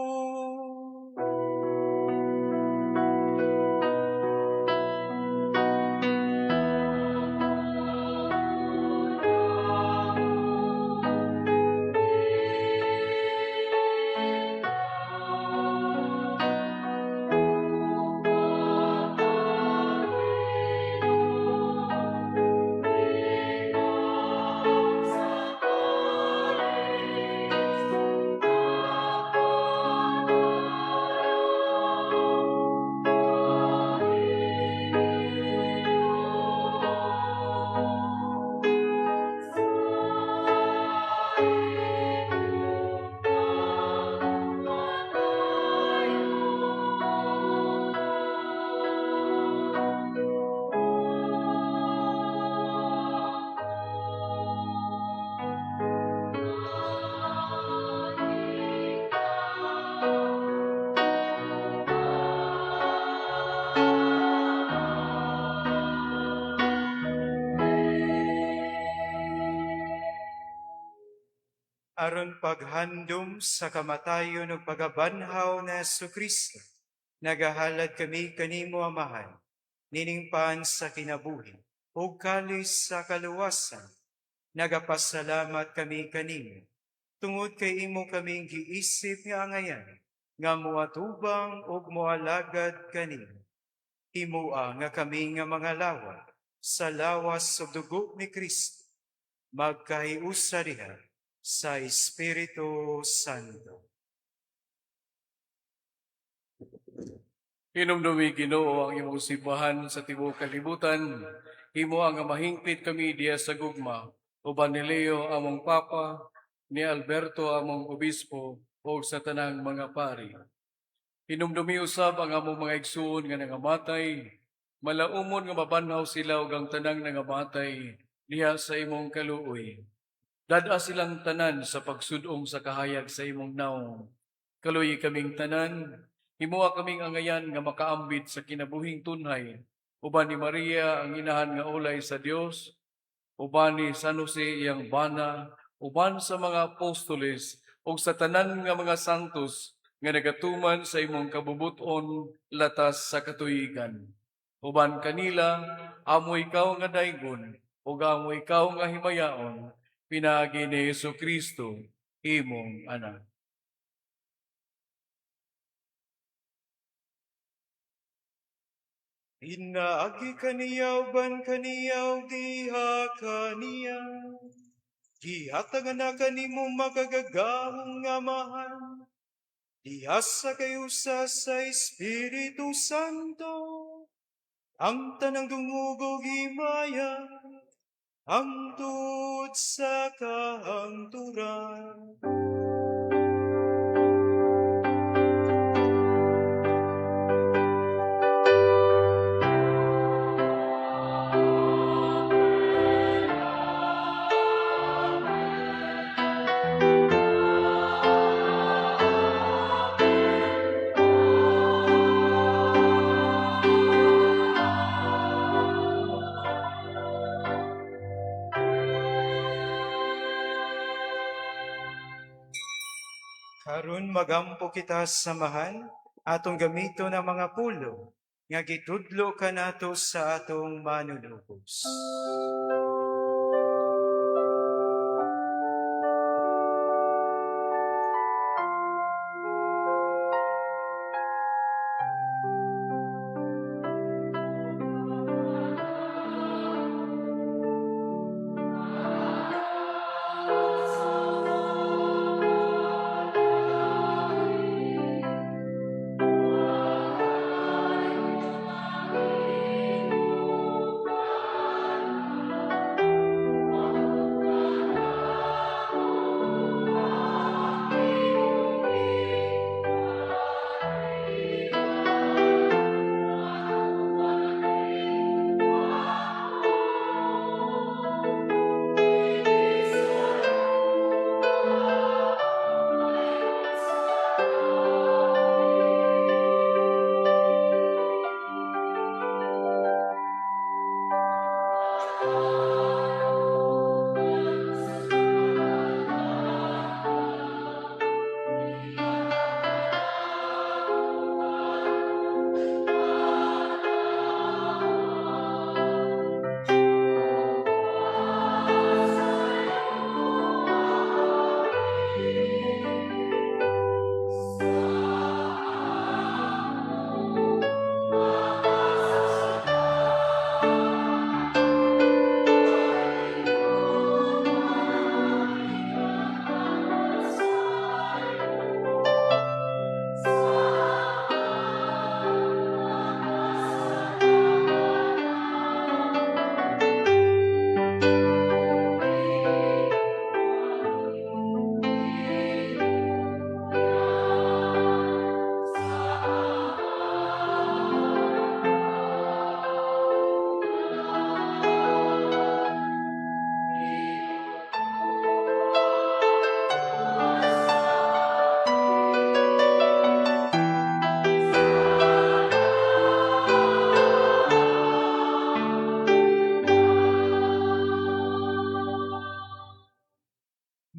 Speaker 3: Aron paghandom sa kamatayon ug pagkabanhaw ni Kristo, nagahalad kami kanimo, Amahan, nining pan sa kinabuhi ug kalis sa kaluwasan. Nagapasalamat kami kanimo tungod kay imo kaming giisip nga angayan nga moatubang ug moalagad kanimo. Himoa nga kami nga mga lawag sa lawas ug dugo ni Kristo magkahiusa diha sa Espiritu Santo.
Speaker 6: Hinumdumi, Ginoo, ang imong simbahan sa tibuok kalibutan. Himoa nga mahingpit kami diha sa gugma uban ni Leo among Papa, ni Alberto among Obispo, ug sa tanang mga pari. Hinumdumi usab ang among mga igsuon nga nangamatay, malaumon nga mabanhaw sila ug ang tanang nangamatay diha sa imong kaluoy. Dad-a silang tanan sa pagsud-ong sa kahayag sa imong nawong. Kaluoyi kaming tanan, himoa kaming angayan nga makaambit sa kinabuhing tunhay, uban ni Maria ang inahan nga ulay sa Dios, uban ni San Jose iyang bana, uban sa mga apostoles ug sa tanan nga mga santos nga nagatuman sa imong kabubut-on latas sa katuigan. Uban kanila, amo ikaw nga daygon, ug amo ikaw nga himayaon, pinaagi ni Hesus Kristo, imong anak.
Speaker 3: Pinaagi kaniya, uban kaniya, ug diha kaniya, gihatagan na kanimo makagagahom nga Amahan, diha sa kahiusa sa Espiritu Santo, ang tanang dungog ug himaya, Hangtod sa kahangturan. Karon magampo kita samahan atong gamiton ang mga pulong nga gitudlo kanato sa atong manunubos.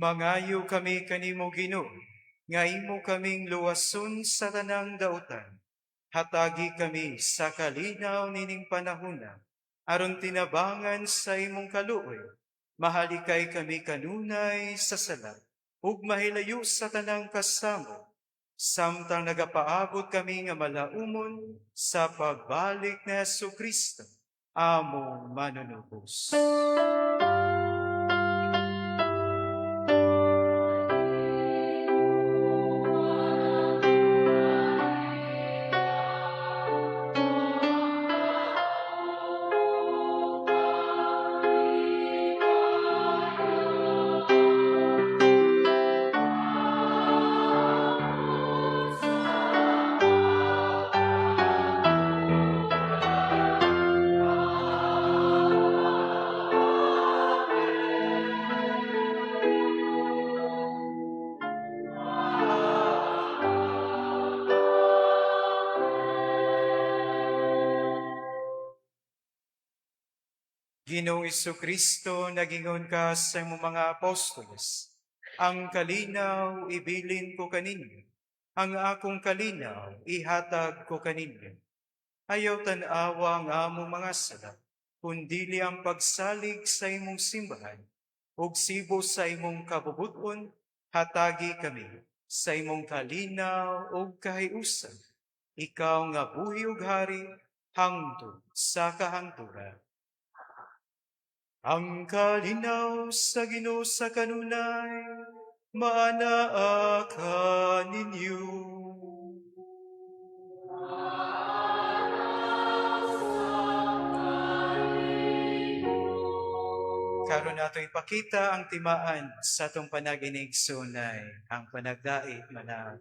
Speaker 3: Mangayo kami kanimo, Ginoo, nga imo kaming luwason sa tanang dautan. Hatagi kami sa kalinaw nining panahona, aron tinabangan sa imong kaluoy. Mahalikay kami kanunay sa sala, ug mahilayo sa tanang kasamok, samtang nagapaabot kami nga malaumon sa pagbalik ni Hesus Kristo, among manunubos. Ginoong Kristo, nagingon ka sa imong mga apostoles, "Ang kalinaw ibilin ko kaninyo, ang akong kalinaw ihatag ko kaninyo. Ayaw tan-awa ang among mga sala, kundili ang pagsalig sa imong simbahan, ug sibo sa imong kabubut-on, hatagi kami sa imong kalinaw ug kahiusan. Ikaw nga buhi ug hari hangtod sa kahangturan." Ang kalinaw sa Ginoo sa kanunay maanaa kaninyo. Aron nato ipakita ang timaan sa atong panag-inigsoonay, ang panagdait manang.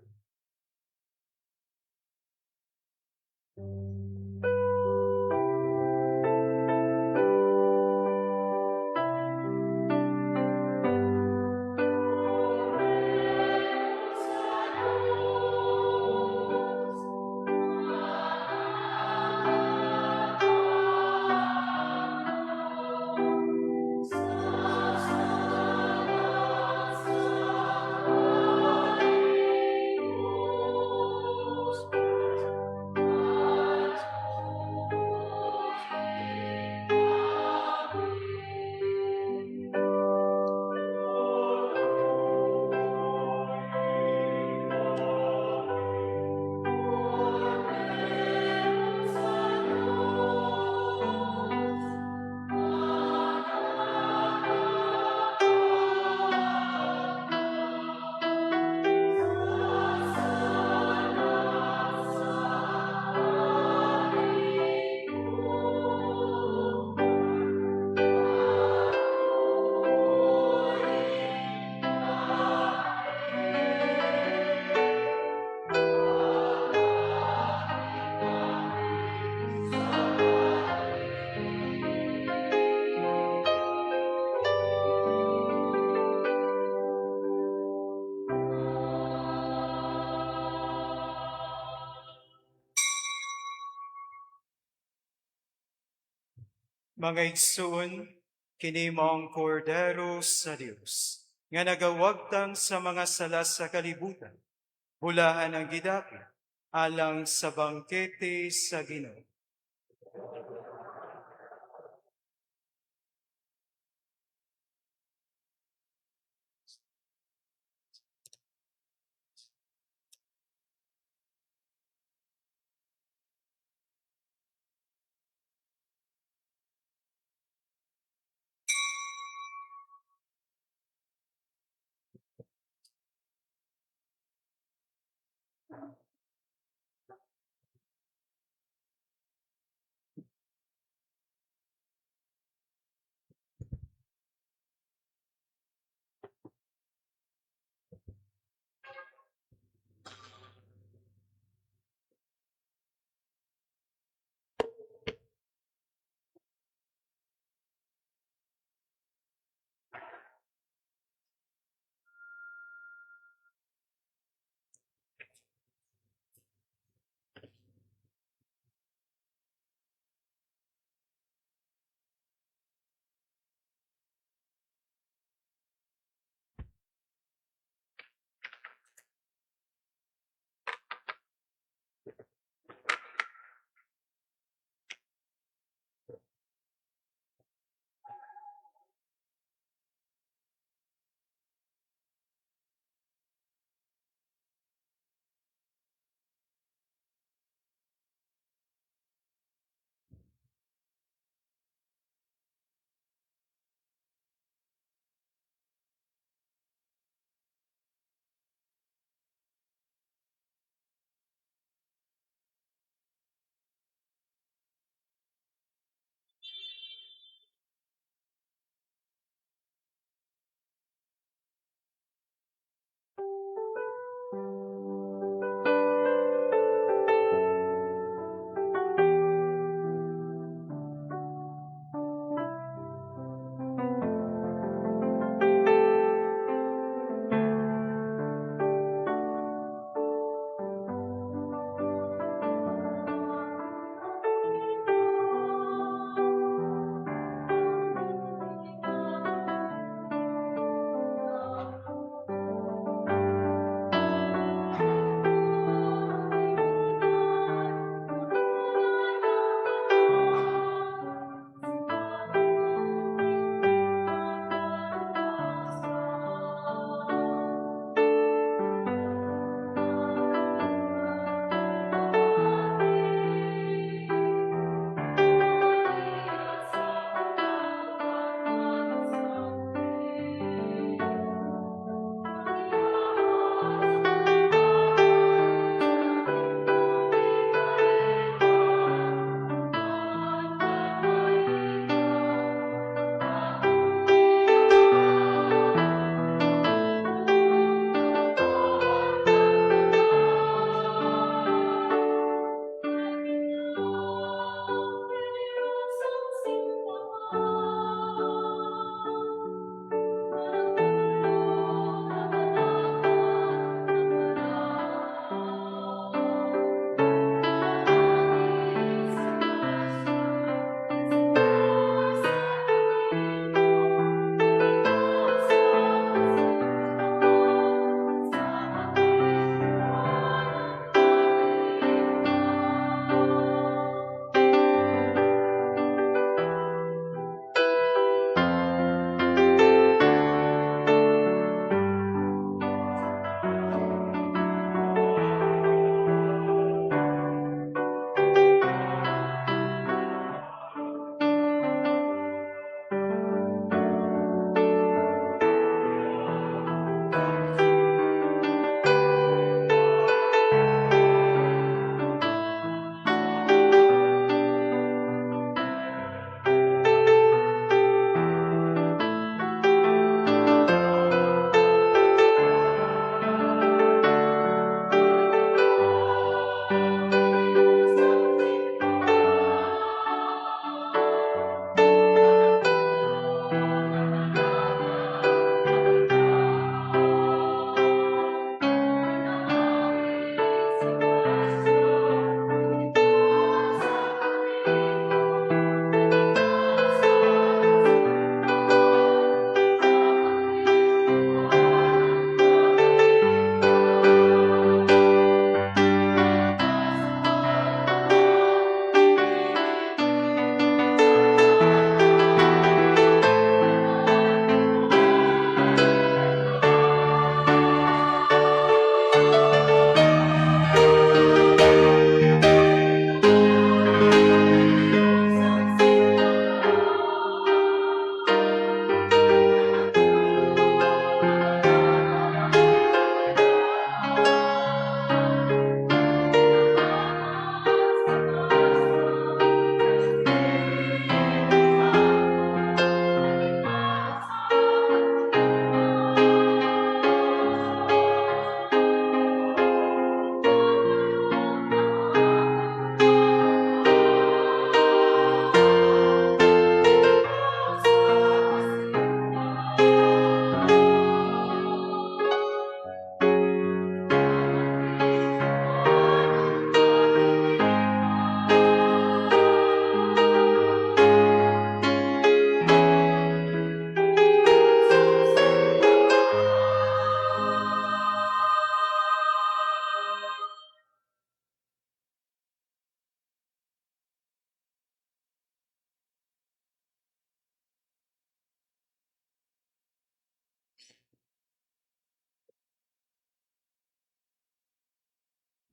Speaker 3: Mga igsoon, kini mao ang kordero sa Dios nga nagawagtang sa mga sala sa kalibutan. Bulahan ang gidapit alang sa bangkete sa Ginoo.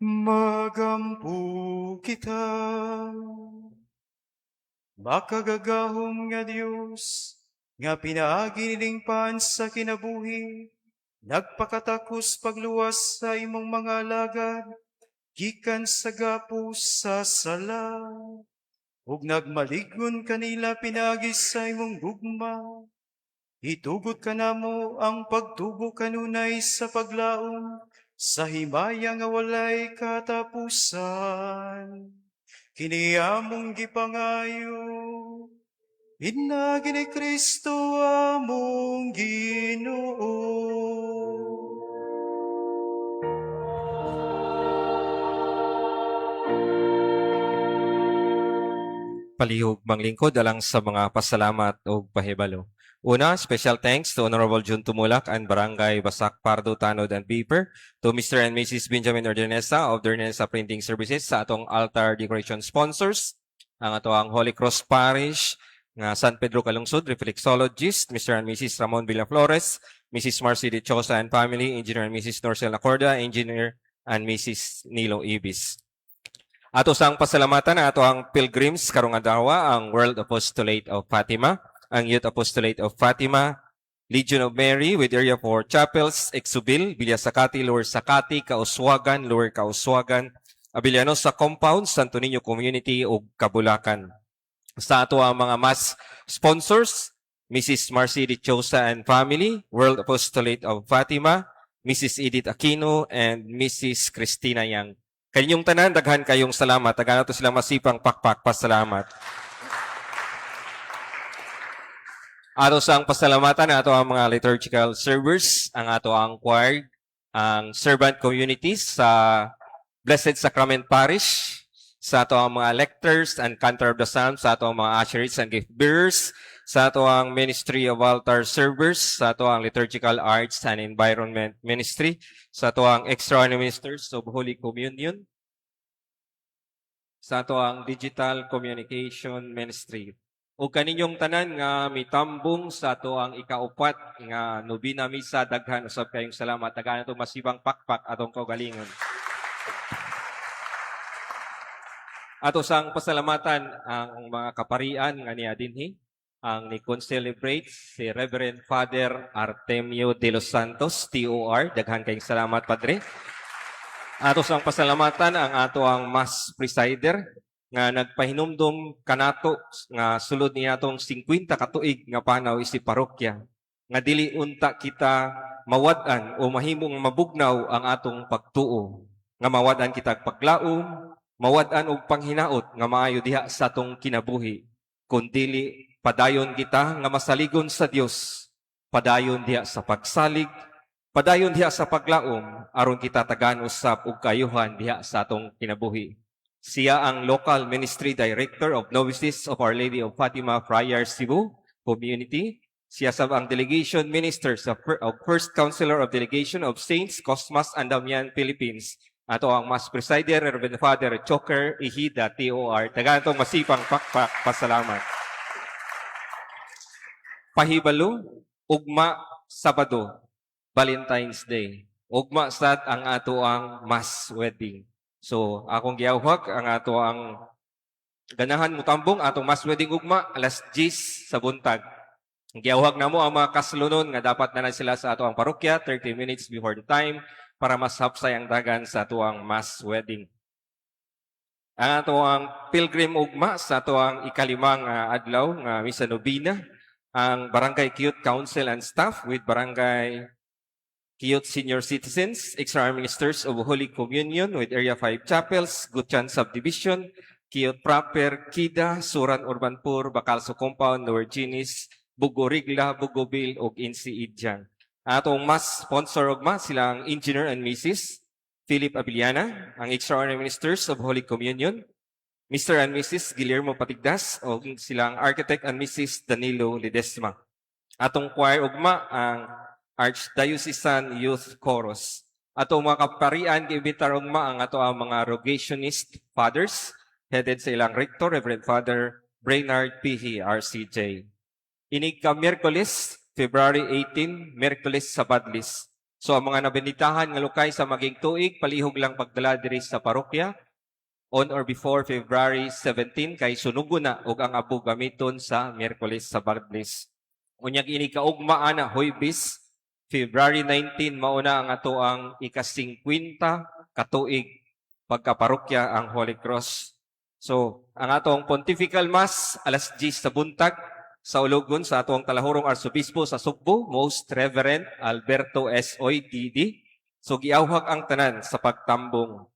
Speaker 3: Magampo kita. Makagagahom nga Dios, nga pinaagi nining pan sa kinabuhi, nagpakatakos pagluwas sa imong mga alagad, gikan sa gapos sa sala, ug nagmalig-on kanila pinaagi sa imong gugma. Itugot kanamo ang pagtubo kanunay sa paglaom sa himaya nga walay katapusan. Kini among gipangayo pinaagi ni Kristo among Ginoo.
Speaker 1: Palihog manglingkod alang sa mga pasalamat o pahibalo. Una, special thanks to Honorable Jun Tumulak and Barangay Basak, Pardo, Tanod, and Beeper, to Mr. and Mrs. Benjamin Ordanesa of Ordanesa Printing Services, sa atong altar decoration sponsors, ang atoang Holy Cross Parish, nga San Pedro Calungsod, reflexologist, Mr. and Mrs. Ramon Villaflores, Mrs. Marcy De Chosa and family, Engineer and Mrs. Norcel Acorda, Engineer and Mrs. Nilo Ibis. Ato sang pasalamatan ang ato ang pilgrims karong adlaw, ang World Apostolate of Fatima, ang Youth Apostolate of Fatima, Legion of Mary with Area 4 Chapels, Exubil, Villa Sakati, Lower Sakati, Kauswagan, Lower Kauswagan, Abellanosa Compound, Santo Niño Community ug Kabulakan. Sa ato ang mga mass sponsors, Mrs. Marcy De Chosa and family, World Apostolate of Fatima, Mrs. Edith Aquino, and Mrs. Christina Yang. Kaninyong tanan, daghan kayong salamat. Tagaan nato silang masipang pakpak, pasalamat. Ato sang pasalamatan ato ang mga liturgical servers, ang ato ang choir, ang servant communities sa Blessed Sacrament Parish, sa ato ang mga lectors and cantor of the Psalms, sa ato ang mga ushers and gift bearers, sa ato ang Ministry of Altar Servers, sa ato ang Liturgical Arts and Environment Ministry, sa ato ang Extraordinary Ministers of Holy Communion, sa ato ang Digital Communication Ministry. O kaninyong tanan nga mitambong sa ato ang ikaupat nga nobina misa, daghan usab kayong salamat. Tagaan nato masibang pakpak atong kaugalingon. Ato sang pasalamatan ang mga kaparian nga niya dinhi, ang ni celebrate si Reverend Father Artemio de los Santos, TOR. Daghan kayong salamat, Padre. Ato sang pasalamatan ang ato ang mass presider nga nagpahinumdom kanato nga sulod niya atong 50 ka tuig nga panaw isip parokya nga dili unta kita mawad-an o mahimong mabugnaw ang atong pagtuo, nga mawad-an kita paglaom, mawad-an og panghinaot nga maayo diha sa atong kinabuhi, kun dili padayon kita nga masaligon sa Dios, padayon diha sa pagsalig, padayon diha sa paglaom, aron kita tagaan usab og kayuhan diha sa atong kinabuhi. Siya ang local ministry director of Novices of Our Lady of Fatima Friars Cebu Community. Siya sab ang delegation minister sa of First Counselor of Delegation of Saints Cosmas and Damian Philippines. Ato ang mass presider, Reverend Father Choker Ihida, TOR. Tagaan atong masipang pakpak pasalamat. Pahibalo, ugma Sabado, Valentine's Day. Ugma sad ang ato ang mass wedding. So, akong giyawhag ang ato ang ganahan mutambong atong mass wedding ugma alas 10 sa buntag. Giyawhag namo ang mga kaslonon nga dapat na sila sa ato ang parokya 30 minutes before the time para mas hapsay ang dagan sa ato ang mass wedding. Ang ato ang pilgrim ugma sa ato ang ikalimang adlaw nga misa nobina, ang Barangay Cute Council and staff with Barangay Cute Senior Citizens, Extra Ministers of Holy Communion with Area 5 Chapels, Gutian Subdivision, Cute Proper, Kida, Suran Urbanpur, Bacalso Compound, Lower Ginis, Bugorigla, Bugobil, ug Insi Idjang. Atong mass sponsor ugma silang Engineer and Mrs. Philip Abiliana, ang Extraordinary Ministers of Holy Communion, Mr. and Mrs. Guillermo Patigdas, o silang Architect and Mrs. Danilo Ledesma. Atong choir ugma ang Archdiocesan Youth Chorus. Atong mga kaparian giimbitar ugma ang ato ang mga Rogationist Fathers headed sa ilang rector, Reverend Father Brainard P. RCJ. Inig ka Miyerkules, February 18, Miyerkules sa Badlis. So ang mga nabenditahan nga lukay sa maging tuig, palihog lang pagdala diri sa parokya on or before February 17 kay sunugo na ug ang abo gamiton sa Miyerkules sa Baglis. Unyag ini kaugma ana Huwebes, February 19, mauna ang ato ang ika-50 katuig pagkaparokya ang Holy Cross. So, ang atong Pontifical Mass alas 10 sa buntag sa Ulogon sa atong talahurong Arsobispo sa Sugbo, Most Reverend Alberto S. Oy, DD. So, giawhag ang tanan sa pagtambong.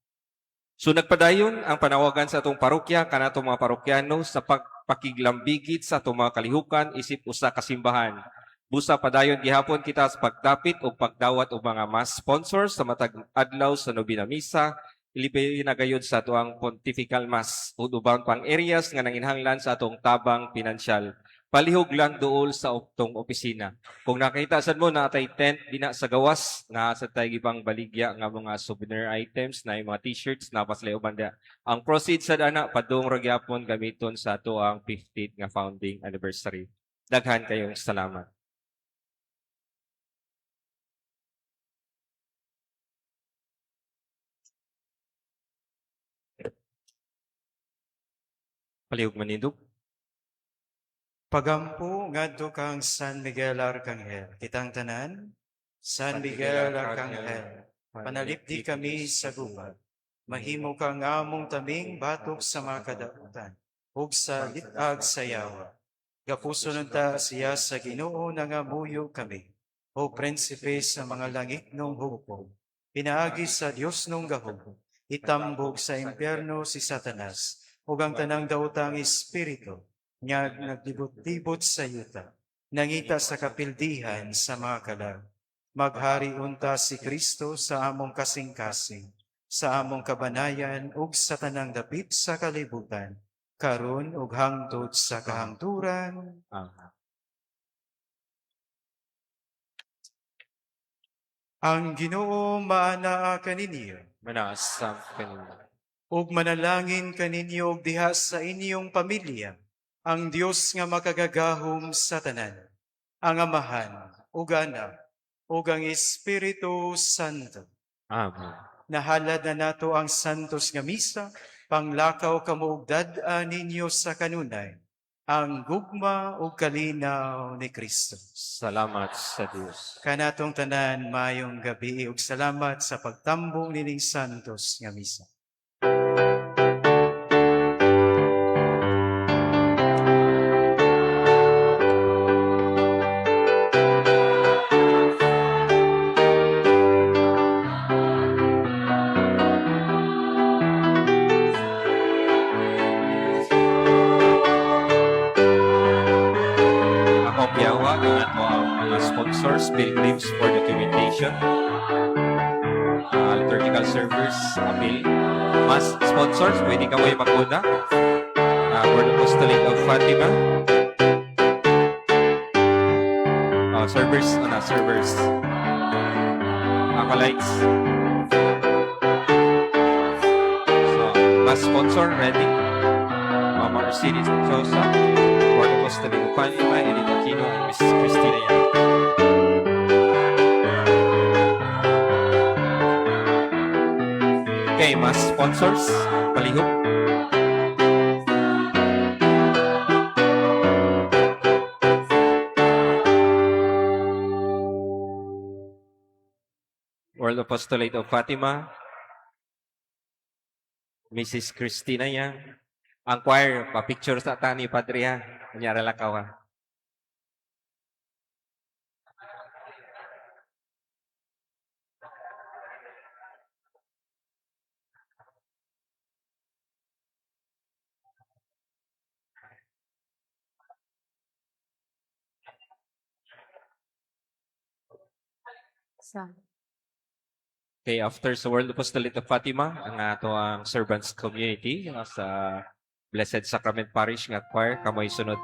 Speaker 1: So nagpadayon ang panawagan sa atong parokya kanatong mga parokyano sa pagpakiglambigit sa atong mga kalihukan isip usa ka simbahan. Busa padayon gihapon kita sa pagdapit o pagdawat og mga mass sponsors sa matag adlaw sa nobina misa, ilibi na gayud sa atoang Pontifical Mass ug uban pang areas nga nanginhanglan sa atong tabang pinansyal. Palihog lang duol sa atong opisina. Kung nakita sad mo na atay tent dina sa gawas nga sa tay gibang baligya nga mga souvenir items na yung mga t-shirts na pa sila uban diha. Ang proceeds sad ana padung ra gyapon gamiton sa ato ang 50th nga founding anniversary. Daghan kayong salamat. Palihog manindog.
Speaker 3: Pagampo ngadto kang San Miguel Arcangel. Kitang tanan, San Miguel Arcangel, panalipdi kami sa gubat. Mahimo kang among taming batok sa mga kadautan ug sa lit-ag sa yawa. Gapuson unta siya sa Ginoo, nangamuyo kami. O prinsipe sa mga langitnong hukbo, pinaagi sa Dios nung gahom, itambog sa impyerno si Satanas ug ang tanang daotang espiritu nga naglibot-libot sa yuta, nangita sa kapildihan sa mga kalag. Maghari unta si Kristo sa among kasing-kasing, sa among kabanayan ug sa tanang dapit sa kalibutan, karon ug hangtod sa kahangturan.
Speaker 1: Amen.
Speaker 3: Ang Ginoo maanaa kaninyo
Speaker 1: Manaasam kaninyo.
Speaker 3: Ug manalangin kaninyo ug diha sa inyong pamilya ang Dios nga makagagahom sa tanan, ang Amahan ug Anak ug ang Espiritu Santo.
Speaker 1: Amen.
Speaker 3: Nahalad na nato ang Santos nga Misa, panglakaw kamo ug dad-a ninyo sa kanunay ang gugma ug kalinaw ni Kristo.
Speaker 1: Salamat sa Dios.
Speaker 3: Kanatong tanan, maayong gabi ug salamat sa pagtambong nining Santos nga Misa.
Speaker 1: Ako piyawa ang ato ang mga sponsors, pilgrims for documentation, liturgical servers, appeal, mass sponsors, pwede ka mo yung mag-una. World Apostolate of Fatima. Servers, ano, servers. Acolytes. So, mass sponsor, ready? Mama Mercedes Sosa, World Apostolate of Fatima, Edith Aquino, and Miss Christina Yang. Okay, mass sponsors, palihog. World Apostolate of Fatima, Mrs. Christina Yang. Ang choir, pa-picture sa tani Padre ha. Kunyari lakaw ha.
Speaker 2: Sa
Speaker 1: Okay, after sa World Apostolate of Fatima, ang ato ang Servants Community sa Blessed Sacrament Parish nga choir kamoy sunod.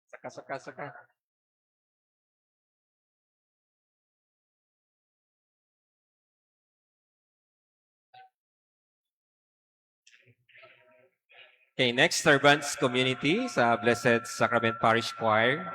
Speaker 1: Saka, saka, saka. Okay, next, Servants Community sa Blessed Sacrament Parish Choir.